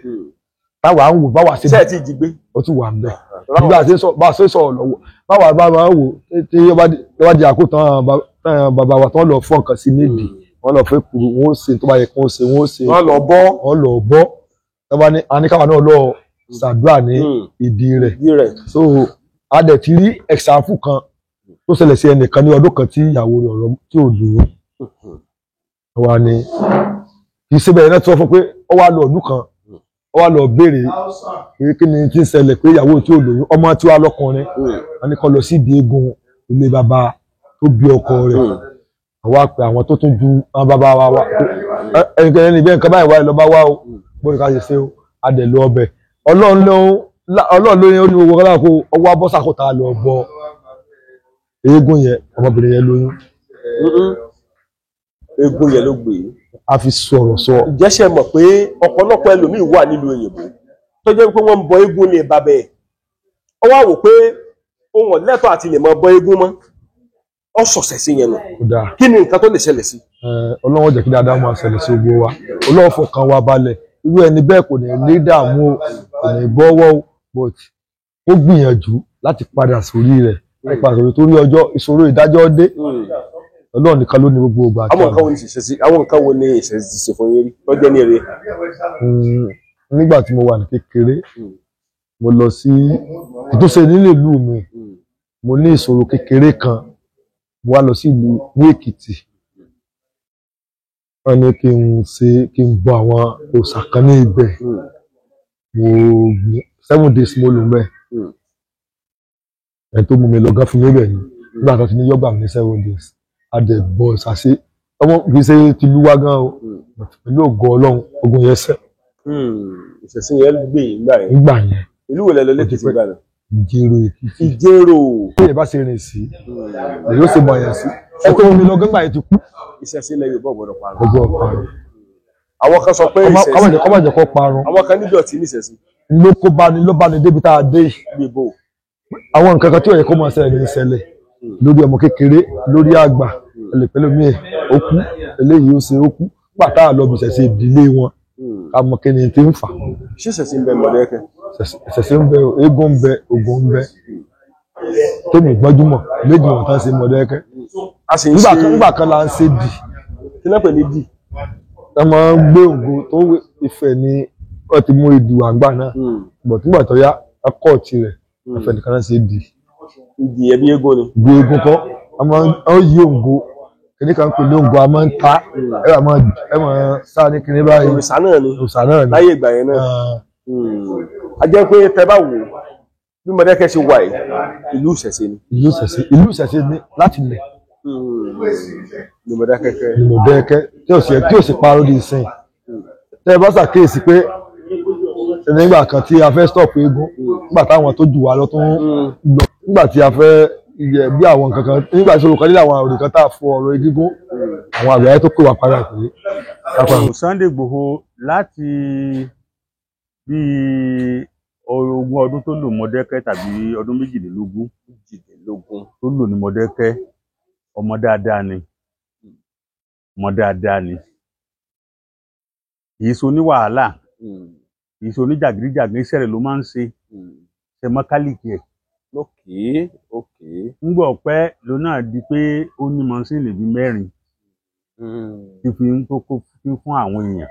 táwa ń wò báwa ṣe. Ṣé ẹ ti jí gbé? Ó ti wà ń bẹ̀. Nígbà tí bá a ṣe sọ̀rọ̀ lọ́wọ́ báwa bá máa ń wò tí ó bá di àkótán bàbá wa tán lọ fọ́ nǹkan sí nídìí, wọ́n lọ fẹ́ kuru, wọ́n ó ṣe tó bá yẹ kí wọ́n ṣe, wọ́n ó ṣe. Wọ́n lọ bọ́. Wọ́n lọ bọ́. Tọ́ba ní aníkàwá náà lọ ṣàdúrà ní ìdí rẹ̀. So a dẹ̀ ti rí ẹ̀sàfù kan tó ṣẹlẹ̀ sí ẹnìkan ní ọdún kan tí ìyàwó rẹ̀ ọ̀rọ̀ tí ò dúró. Wà ní kì í ṣe bẹ́ẹ̀ náà tí wọ́n fún pé ó wá lọ ọdún kan, ó wá lọ béèrè pé kí ni tí ń ṣẹlẹ̀ pé ìyàwó tí ò lóyún, ọmọ tí wàá lọ́kùnrin, wọn ní kó lọ sí ìdí eégún ilé bàbá tó bí ọkọ rẹ̀. Àwa pé àwọn tó tún ju àwọn bàbá wa wá, ẹnikẹ́ni níbẹ̀ nǹkan báyìí wáyé lọ́ba wá o, bóyá ká ṣe ṣe o, adẹ̀ lọ ọbẹ̀. Ọlọ́run ló ní orí gbogbo kọ́lá kó ọwọ́ abọ́sàkóta lọ bọ eégún yẹn, ọmọbìnrin yẹn lóyún. Eégún yẹn ló gbé. A fi sọ̀rọ̀ sọ. Ǹjẹ́ ṣe mọ̀ pé ọ̀pọ̀lọpọ̀ ẹlòmíì wà nílùú òyìnbó tó jẹ́ pé wọ́n ń bọ eégún lè bàbá ẹ̀. Ó wá wò pé ohun ọ̀lẹ́tọ̀ àti lè mọ bọ eégún mọ́, ó sọ̀sẹ̀ sí yẹn nù. Kí ni nǹkan tó lè ṣẹlẹ̀ sí? Ọlọ́run jẹ́ kí dáadáa máa ṣẹlẹ̀ sí gbogbo wa. Ọlọ́run fọkàn wa balẹ̀. Irú ẹni bẹ́ẹ̀ kò ní ní dààmú o, kò ní bọ́wọ́ o, but ó gbìyànjú láti padà sórí rẹ̀, láti padà sórí torí ọjọ́ ìṣòro ìdájọ́ dé. Ọlọ́run nìkan ló ní gbogbo ìgbà. Àwọn nǹkan wo ni ìṣẹ̀ṣe àwọn nǹkan wo ni ìṣẹ̀ṣe ti ṣe fún yín rí lọ́jọ́ ní eré? Nígbà tí mo wà ní kékeré, mo lọ sí ìtúnṣe nílé ìlú mi, mo ní ìṣòro kékeré kan, mo wá lọ sí ìlú ní Èkìtì. Wọ́n ní kí n ṣe kí n bọ àwọn òòṣà kan ní ibẹ̀. Mo 7 days mo lò mẹ́. Ẹni tó mú mi lọ gán fún mi bẹ̀ ni. Nígbà tó ti ní yọ́gbà mi ní 7 days. A dẹ̀ bọ ìṣàṣe. Ọmọ kì í ṣe tìlú wa gan o. Pẹ̀lú ògo Ọlọ́run, ogun yẹn ṣẹ́. Ìṣẹ̀ṣe yẹn gbè yín gbà yẹn. Nígbà yẹn. Ìlú wo lẹ lọ lẹ́kìtì gbà náà? Ìjẹ̀rò Èkìtì. Ìjẹ̀rò. Bí ẹ bá ṣe rìn sí, lè yóò ṣe mọ̀ yẹn sí. Ẹ tó mú mi lọ gán gbà yẹn ti kú. Ìṣẹ̀ṣe ilẹ̀ Yorùbá gbọ́dọ̀ parun. Gbọ́dọ̀ parun. Àwọn kan sọ pé ìṣẹ̀ṣe. Kọ́mọ̀ jẹ́ kó parun. Àwọn kan níbi ọ̀tí ní ìṣẹ̀ṣe. Ló kó bá ni ló bá ni débi tá a dé yìí. Gbèbò. Àwọn nǹkan kan tí ó yẹ kó máa ṣẹlẹ̀ ní ìṣẹ̀lẹ̀ lórí ọmọ kékeré, lórí àgbà, ẹlẹ́pẹ̀lẹ́ mi ó kú, eléyìí ó ṣe ó kú. Nígbà tá a lọ bí ìṣẹ̀ṣe ìdílé wọn, ká mọ kí ni tí ń fà. Ṣé ìṣẹ̀ṣe ń bẹ Mọ̀dákẹ́kẹ́? Ìṣẹ̀ṣe ń bẹ, eégún ń bẹ, Ògún ń bẹ. Tèmi gbajúmọ̀ méjì wọn tán ṣe Mọ̀dákẹ́kẹ́. Nígbà kan la ń ṣe dì. Kí ló pè ní dì? Ẹ máa ń gbé ògo tó Ifẹ̀ ni wọ́n ti mú ìdì wà ńgbà náà. Bọ̀ nígbà tó yá, akọ́ tirẹ̀, Ifẹ̀ nìkan náà ṣe dì. Ìdì ẹbí eégún ni. Ìdì eégún kọ́, a máa ń yí ògo, kìnní kan pè ní ògo, a máa ń ta, ẹ máa sá ní kinní báyìí. Òrìṣà náà ni. Òrìṣà náà ni. Láyé ìgbà yẹn náà. A jẹ́ pé tẹ bá wò ó, bí Mọ̀dákẹ́kẹ́ ṣe wà yìí, ìlú ìṣẹ̀ṣe ni. Ìlú ìṣẹ̀ṣe, ìlú ìṣẹ̀ṣe ni láti lẹ̀. Ní Mọ̀dákẹ́kẹ́. Ní Mọ̀dákẹ́kẹ́ tí ò sì parọ́ di ìsìn. Tẹ́ ẹ bá ṣàkíyèsí pé nígbà kan tí a fẹ́ stop eégún, nígbà táwọn tó jù wá lọ tó ń lọ, nígbà tí a fẹ́ yẹ bí àwọn kankan, nígbà tí olùkọ́ nílẹ̀ àwọn òrìkan tá a fọ ọ̀rọ̀ egúngún, àwọn àgbáyé tó pè wá padà pé. Sunday Igboho láti bí ogún ọdún tó lò Mọ̀dákẹ́kẹ́ tàbí ọdún 22 tó lò ní Mọ̀dákẹ́kẹ́, ọmọ dáadáa ni, ọmọ dáadáa ni, kì í so ní wàhálà, kì í so ní jàgídíjàgan, iṣẹ́ rẹ̀ ló máa ń ṣe, ṣe mọ́kálíkì ẹ̀. Ńgbà ọ̀pẹ́ ló náà di pé ó ní mọ́sìnì bíi 4 tí fi ń kókó fún àwọn èèyàn.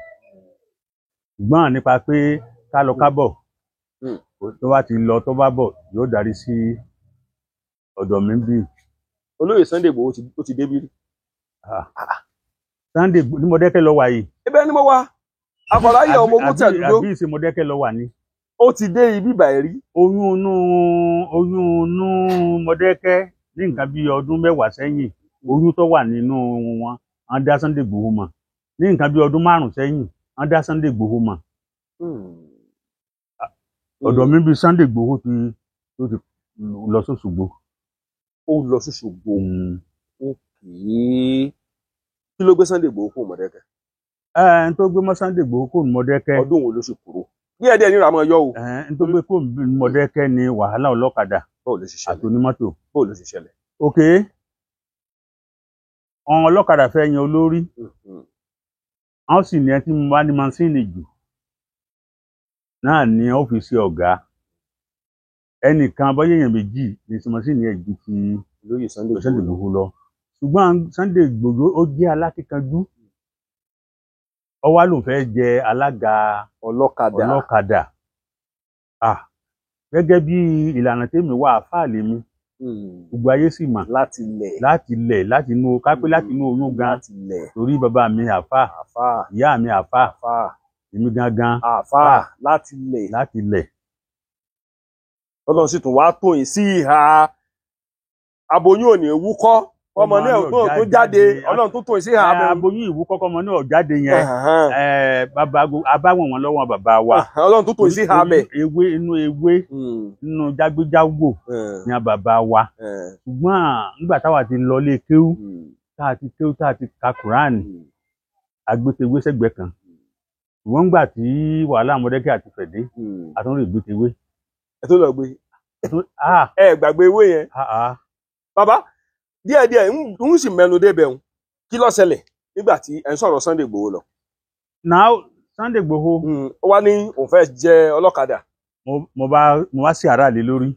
Ṣùgbọ́n nípa pé ká lọ ká bọ̀, tó bá ti lọ tó bá bọ̀ yóò darí sí ọ̀dọ̀ mi bí. Olóyè Sunday Igboho ó ti débí rí. Sunday ní Mọ̀dákẹ́kẹ́ lọ wà yìí. Ibẹ̀ ni mo wà. Akọ̀láyé ọmọ ogun tẹ̀dúró. Àbí ìṣe Mọ̀dákẹ́kẹ́ lọ wà ní. Ó ti dé ibi ìbàyẹ̀ rí. Oyún inú Mọ̀dákẹ́kẹ́ ní nǹkan bí ọdún 10 sẹ́yìn, oyún tó wà nínú wọn, wọ́n dá Sunday Igboho mọ̀. Ní nǹkan bí ọdún 5 sẹ́yìn, wọ́n dá Sunday Igboho mọ̀. Ọ̀dọ̀ mi bí Sunday Igboho ti lọ sóṣogbo. Ó lọ sóṣogbo. Kí ló gbé Sunday Igboho kúrò Mọ̀dákẹ́kẹ́? Ẹn tó gbé mọ́ Sunday Igboho kúrò Mọ̀dákẹ́kẹ́. Ọdún wo ló sì kúrò? Díẹ̀ díẹ̀ nira máa yọ o. Ẹn tó gbé kúrò Mọ̀dákẹ́kẹ́ ni wàhálà ọlọ́kadà àti onímọ́tò. Báwo ló ṣe ṣẹlẹ̀? Ok, àwọn ọlọ́kadà fẹ́ yan olórí, àwọn sì ní ẹ tí mo bá ní mansíìnì jù náà ní ọ́fíìsì ọ̀gá. Ẹnìkan bọ́yá èèyàn méjì ní mansíìnì ẹ̀ ju ti Olóyè Sunday Igboho lọ. Ṣùgbọ́n Sunday Igboho ó jẹ́ alákíkanjú, ó wá lóun fẹ́ jẹ alága ọlọ́kadà. Gẹ́gẹ́ bí ìlànà tèmi wà, àfáà lèmi, gbogbo ayé sì mà láti lẹ̀, láti inú kápẹ́, láti inú oyún gan, torí bàbá mi àfáà, ìyá mi àfáà, èmi gangan àfáà láti lẹ̀. Ọlọ́run sì tún wá tó yín sí ìhà aboyún ò ní wúkọ́ ọmọ náà tó jáde, Ọlọ́run tó tó yín sí ìhà aboyún ìwúkọ́ kọ́mọ náà jáde yẹn, bàbá abáwọn wọn lọ́wọ́ bàbá wa. Ọlọ́run tó tó yín sí ìhà bẹ̀. Ewé inú ewé nínú jágbéjágbò ni bàbá wa. Ṣùgbọ́n nígbà táwa ti lọ lé kéwú, tá a ti kéwú, tá a ti ka Kùránì, agbétewé sẹ́gbẹ̀ẹ́ kan. Ṣùgbọ́n nígbà tí wàhálà Mọ̀dákẹ́kẹ́ àti Fẹ̀dé, àtúndì ìgbétewé. Ẹ tó lọ gbé. Ẹ gbàgbé ewé yẹn. Bàbá díẹ̀díẹ̀ ń sì mẹ́nu débẹ̀ ń kí ló ṣẹlẹ̀ nígbà tí ẹ ń sọ̀rọ̀ Sunday Igboho lọ. Now Sunday Igboho. Ó wá ní òun fẹ́ jẹ ọlọ́kadà. Mo bá sí ara lé lórí.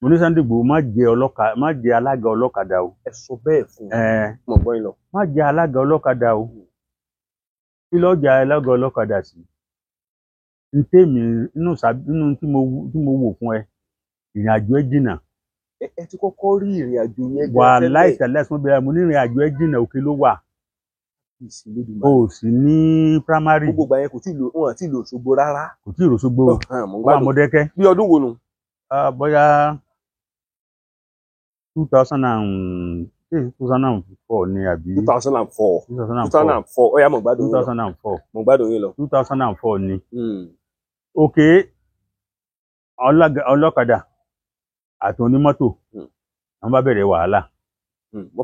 Mo ní Sunday Igboho má jẹ ọlọ́kadà, má jẹ alága ọlọ́kadà o. Ẹ sọ bẹ́ẹ̀ fún un. Mo gbọ́ yín lọ. Má jẹ alága ọlọ́kadà o. Kí ló jẹ alága ọlọ́kadà sí? N tèmi inú tí mo wò fún ẹ, ìrìn àjò ẹ jìnnà. Ẹ ti kọ́kọ́ rí ìrìn àjò yẹn gan tẹ́lẹ̀. Wà láìsẹ̀ lẹ́sùn bẹ́ẹ̀ mo ní ìrìn àjò ẹ jìnnà, òkè ló wà. O sì ní primary. Gbogbo ìgbà yẹn kò tí ì lò, wọn àti ìlò Òṣogbo rárá. Kò tí ì lò Òṣogbo. Wà Mọdákẹ́kẹ́. Bí ọdún wo nu? Bóyá 2004 ni àbí. 2004. 2004 ó yá mo gbádùn yín lọ. 2004. Mo gbádùn yín lọ. 2004 ni. Òkè ọlọ́kadà àti onímọ́tò wọ́n bá bẹ̀rẹ̀ wàhálà. Mo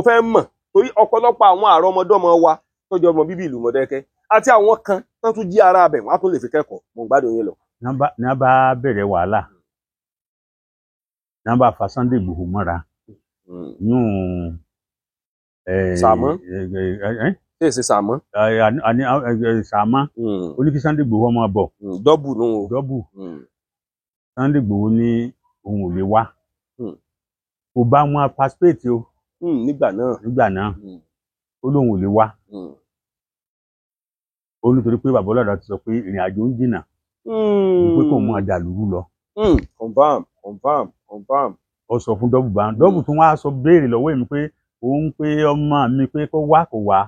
fẹ́ mọ̀ torí ọ̀pọ̀lọpọ̀ àwọn àrọ́mọdọ́mọ wa tó jẹ́ ọmọ bíbí ìlú Mọdákẹ́kẹ́ àti àwọn kan tó tún jí ara abẹ̀ wọ́n á tún lè fi kẹ́kọ̀ọ́. Mo gbádùn yín lọ. Ní wọ́n bá bẹ̀rẹ̀ wàhálà, ní wọ́n bá fa Sunday Igboho mọ́ra. Sàmọ́ ṣé èsì Sàmọ́. Sàmọ́ ó ní kí Sunday Igboho máa bọ̀. Dọ́bù nù o. Dọ́bù. Sunday Igboho ní òun ò lè wá. Kò bá wọn participate o. Nígbà náà. Nígbà náà ó lóun ò lè wá. Ó nítorí pé bàbá ọlọ́dà ti sọ pé ìrìn àjò ń jìnnà. Pé kò mú àdàlúrú lọ. Confirm, confirm, confirm. Ó sọ fún dọ́bù bá dọ́bù tún wá sọ béèrè lọ́wọ́ èmi pé òun pé ọmọ mi pé kó wá kó wá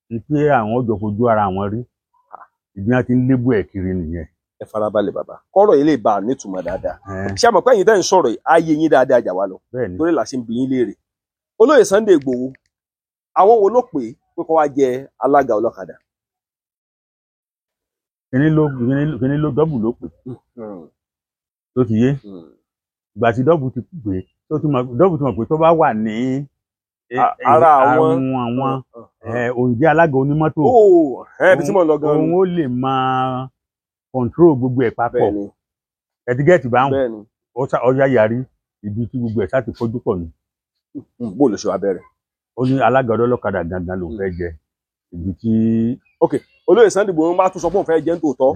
ní pé àwọn ọjọ́ fojú ara wọn rí. Ìgbìyànjú ti ń lébù ẹ̀ kiri nìyẹn. Ẹ farabalẹ̀ bàbá, kọ́rọ̀ yìí lè bá a nítumọ̀ dáadáa. Ṣé àmọ̀ pé ẹ̀yin tẹ́ ń sọ̀rọ̀ yìí ayé yín dáadáa jà wá lọ. Torí là ṣe ń bi yín léèrè. Olóyè Sunday Igboho, àwọn wo ló pè é pé kó wá jẹ alága ọlọ́kadà? Kíní ló dọ́bù ló pè. Tó ti yé. Ìgbà tí dọ́bù ti pè tó ti mọ̀, dọ́bù ti mọ̀ pé tó bá wà ní ara àwọn òun jẹ́ alága onímọ́tò. Òun ó lè máa control gbogbo ẹ̀ papọ̀. Ẹtígẹ́ẹ̀tì bá ń ọjà yarí ibi tí gbogbo ẹ̀ sá ti fojú pọ̀ ni. Bó ló ṣe wá bẹ̀rẹ̀? Ó ní alága ọlọ́kadà gangan ló fẹ́ jẹ ibi tí. Ok, olóyè Sunday Igboho bá tún sọ pé òun fẹ́ jẹ́ ní tòótọ́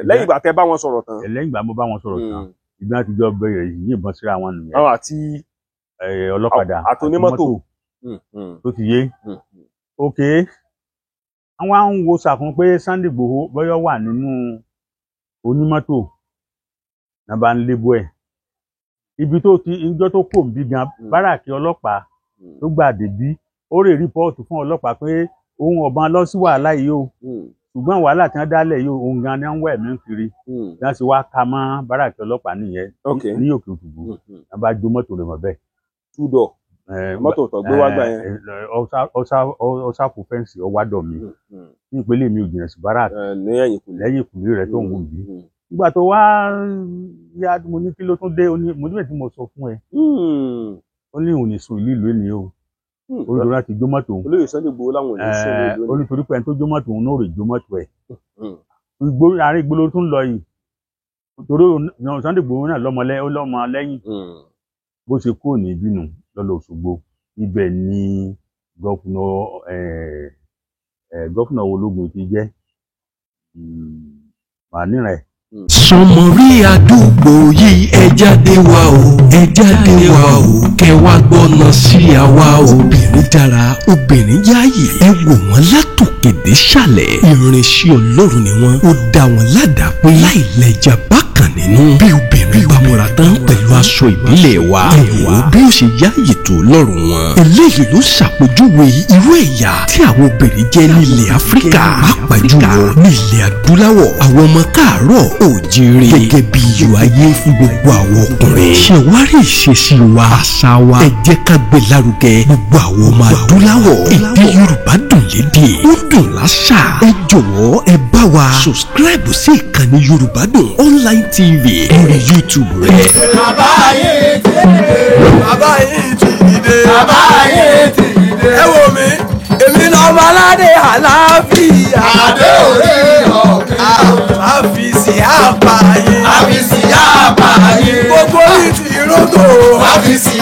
lẹ́yìn ìgbà tẹ́ bá wọn sọ̀rọ̀ tán. Lẹ́yìn ìgbà mo bá wọn sọ̀rọ̀ tán, ìgbà àtijọ́ bẹ̀rẹ̀ yìnbọn síra wọn nìyẹn. Àwọn àti ọlọ́kadà àti onímọ́tò tó ti yé. Ok, àwọn à ń wo sàkún pé Sunday Igboho bóyá wà nínú onímọ́tò náà bá ń lébú ẹ̀. Ibi tó ti ìjọ tó kò ń bí gan báràkì ọlọ́pàá tó gbà débí, ó rè rìpọ́ọ̀tù fún ọlọ́pàá pé òun ọ̀bọ̀n lọ sí wàhálà yìí o, ṣùgbọ́n wàhálà tí wọ́n dálẹ̀ yìí òun gan ni wọ́n wẹ̀ mí kiri. Wọ́n sì wá ka mọ́ báràkì ọlọ́pàá nìyẹn ní Òkè Òṣùgbò, wọ́n bá jó mọ́tò rẹ̀ mọ́ bẹ́ẹ̀. Túdọ̀ mọ́tò tó gbé wá gbà yẹn. Ọ̀sà kò fẹ́ǹsì ọwádọ̀ mi ní ìpele mi ò jìnnà sí báràkì lẹ́yìn ìkùlé rẹ̀ tó ń wù mí. Nígbà tó wá yá mo ní kí ló tún dé, mo níbẹ̀ tí mo sọ fún ẹ. Ó ní òun ní sùn ìlú ìlú ènìyàn o. Ó ní torí láti jó mọ́tò òun. Olóyè Sunday Igboho láwọn ò ní sùn ìlú ìlú. Ó ní torí pé ẹni tó jó mọ́tò òun náà rè jó mọ́tò ẹ̀. Àárín ìgboro tún lọ yìí. Torí Sunday Igboho náà lọ́mọ lẹ́yìn. Bó ṣe kúrò ní ìbínú lọ́lọ́ Òṣogbo, ibẹ̀ ni gọ́fúnà ológun ti jẹ́ màá nírẹ̀. Sọmọrí àdúgbò yìí ẹ jáde wá o, ẹ jáde wá o, kẹ́ wá gbọ́nà sí àwa o. Obìnrin dára, obìnrin yáàyè, ẹ wò wọ́n látòkè dé sàlẹ̀. Irinṣẹ́ Ọlọ́run ni wọ́n, ó dá wọn ládàá pé láì lẹ́jà bákan nínú. Bí obìnrin bá múra tán pẹ̀lú aṣọ ìbílẹ̀ wa, ẹ wò ó bí ó ṣe yáàyè tó lọ́rùn wọn. Eléyìí ló ṣàpèjúwe irú ẹ̀yà tí àwọn obìnrin jẹ́ nílẹ̀ Áfíríkà, pàápàá jùlọ ní ilẹ̀ adúláwọ̀. Àwọn ọmọ káàárọ̀ òjìrè gẹ́gẹ́ bí iyọ̀ ayé fún gbogbo àwọn ọkùnrin. Ṣé wá rí ìṣesí wa, àṣà wa, ẹ jẹ́ ká gbé lárugẹ gbogbo àwọn ọmọ adúláwọ̀. Èdè Yorùbá dùn lédè, ó dùn láṣà. Ẹ jọ̀wọ́ ẹ bá wa subscribe sí ìkànnì Yorùbá Dùn Online TV lórí YouTube rẹ. Bàbá yìí ti dé. Bàbá yìí ti dé. Bàbá yìí ti dé. Ẹ wò mí, èmi lọ́mọ aládé àlàáfíà. Adé òde ọ̀kẹ́. Àfìsí àpá yín. Àfìsí àpá yín. Gbogbo yìí ti rógò. Àfìsí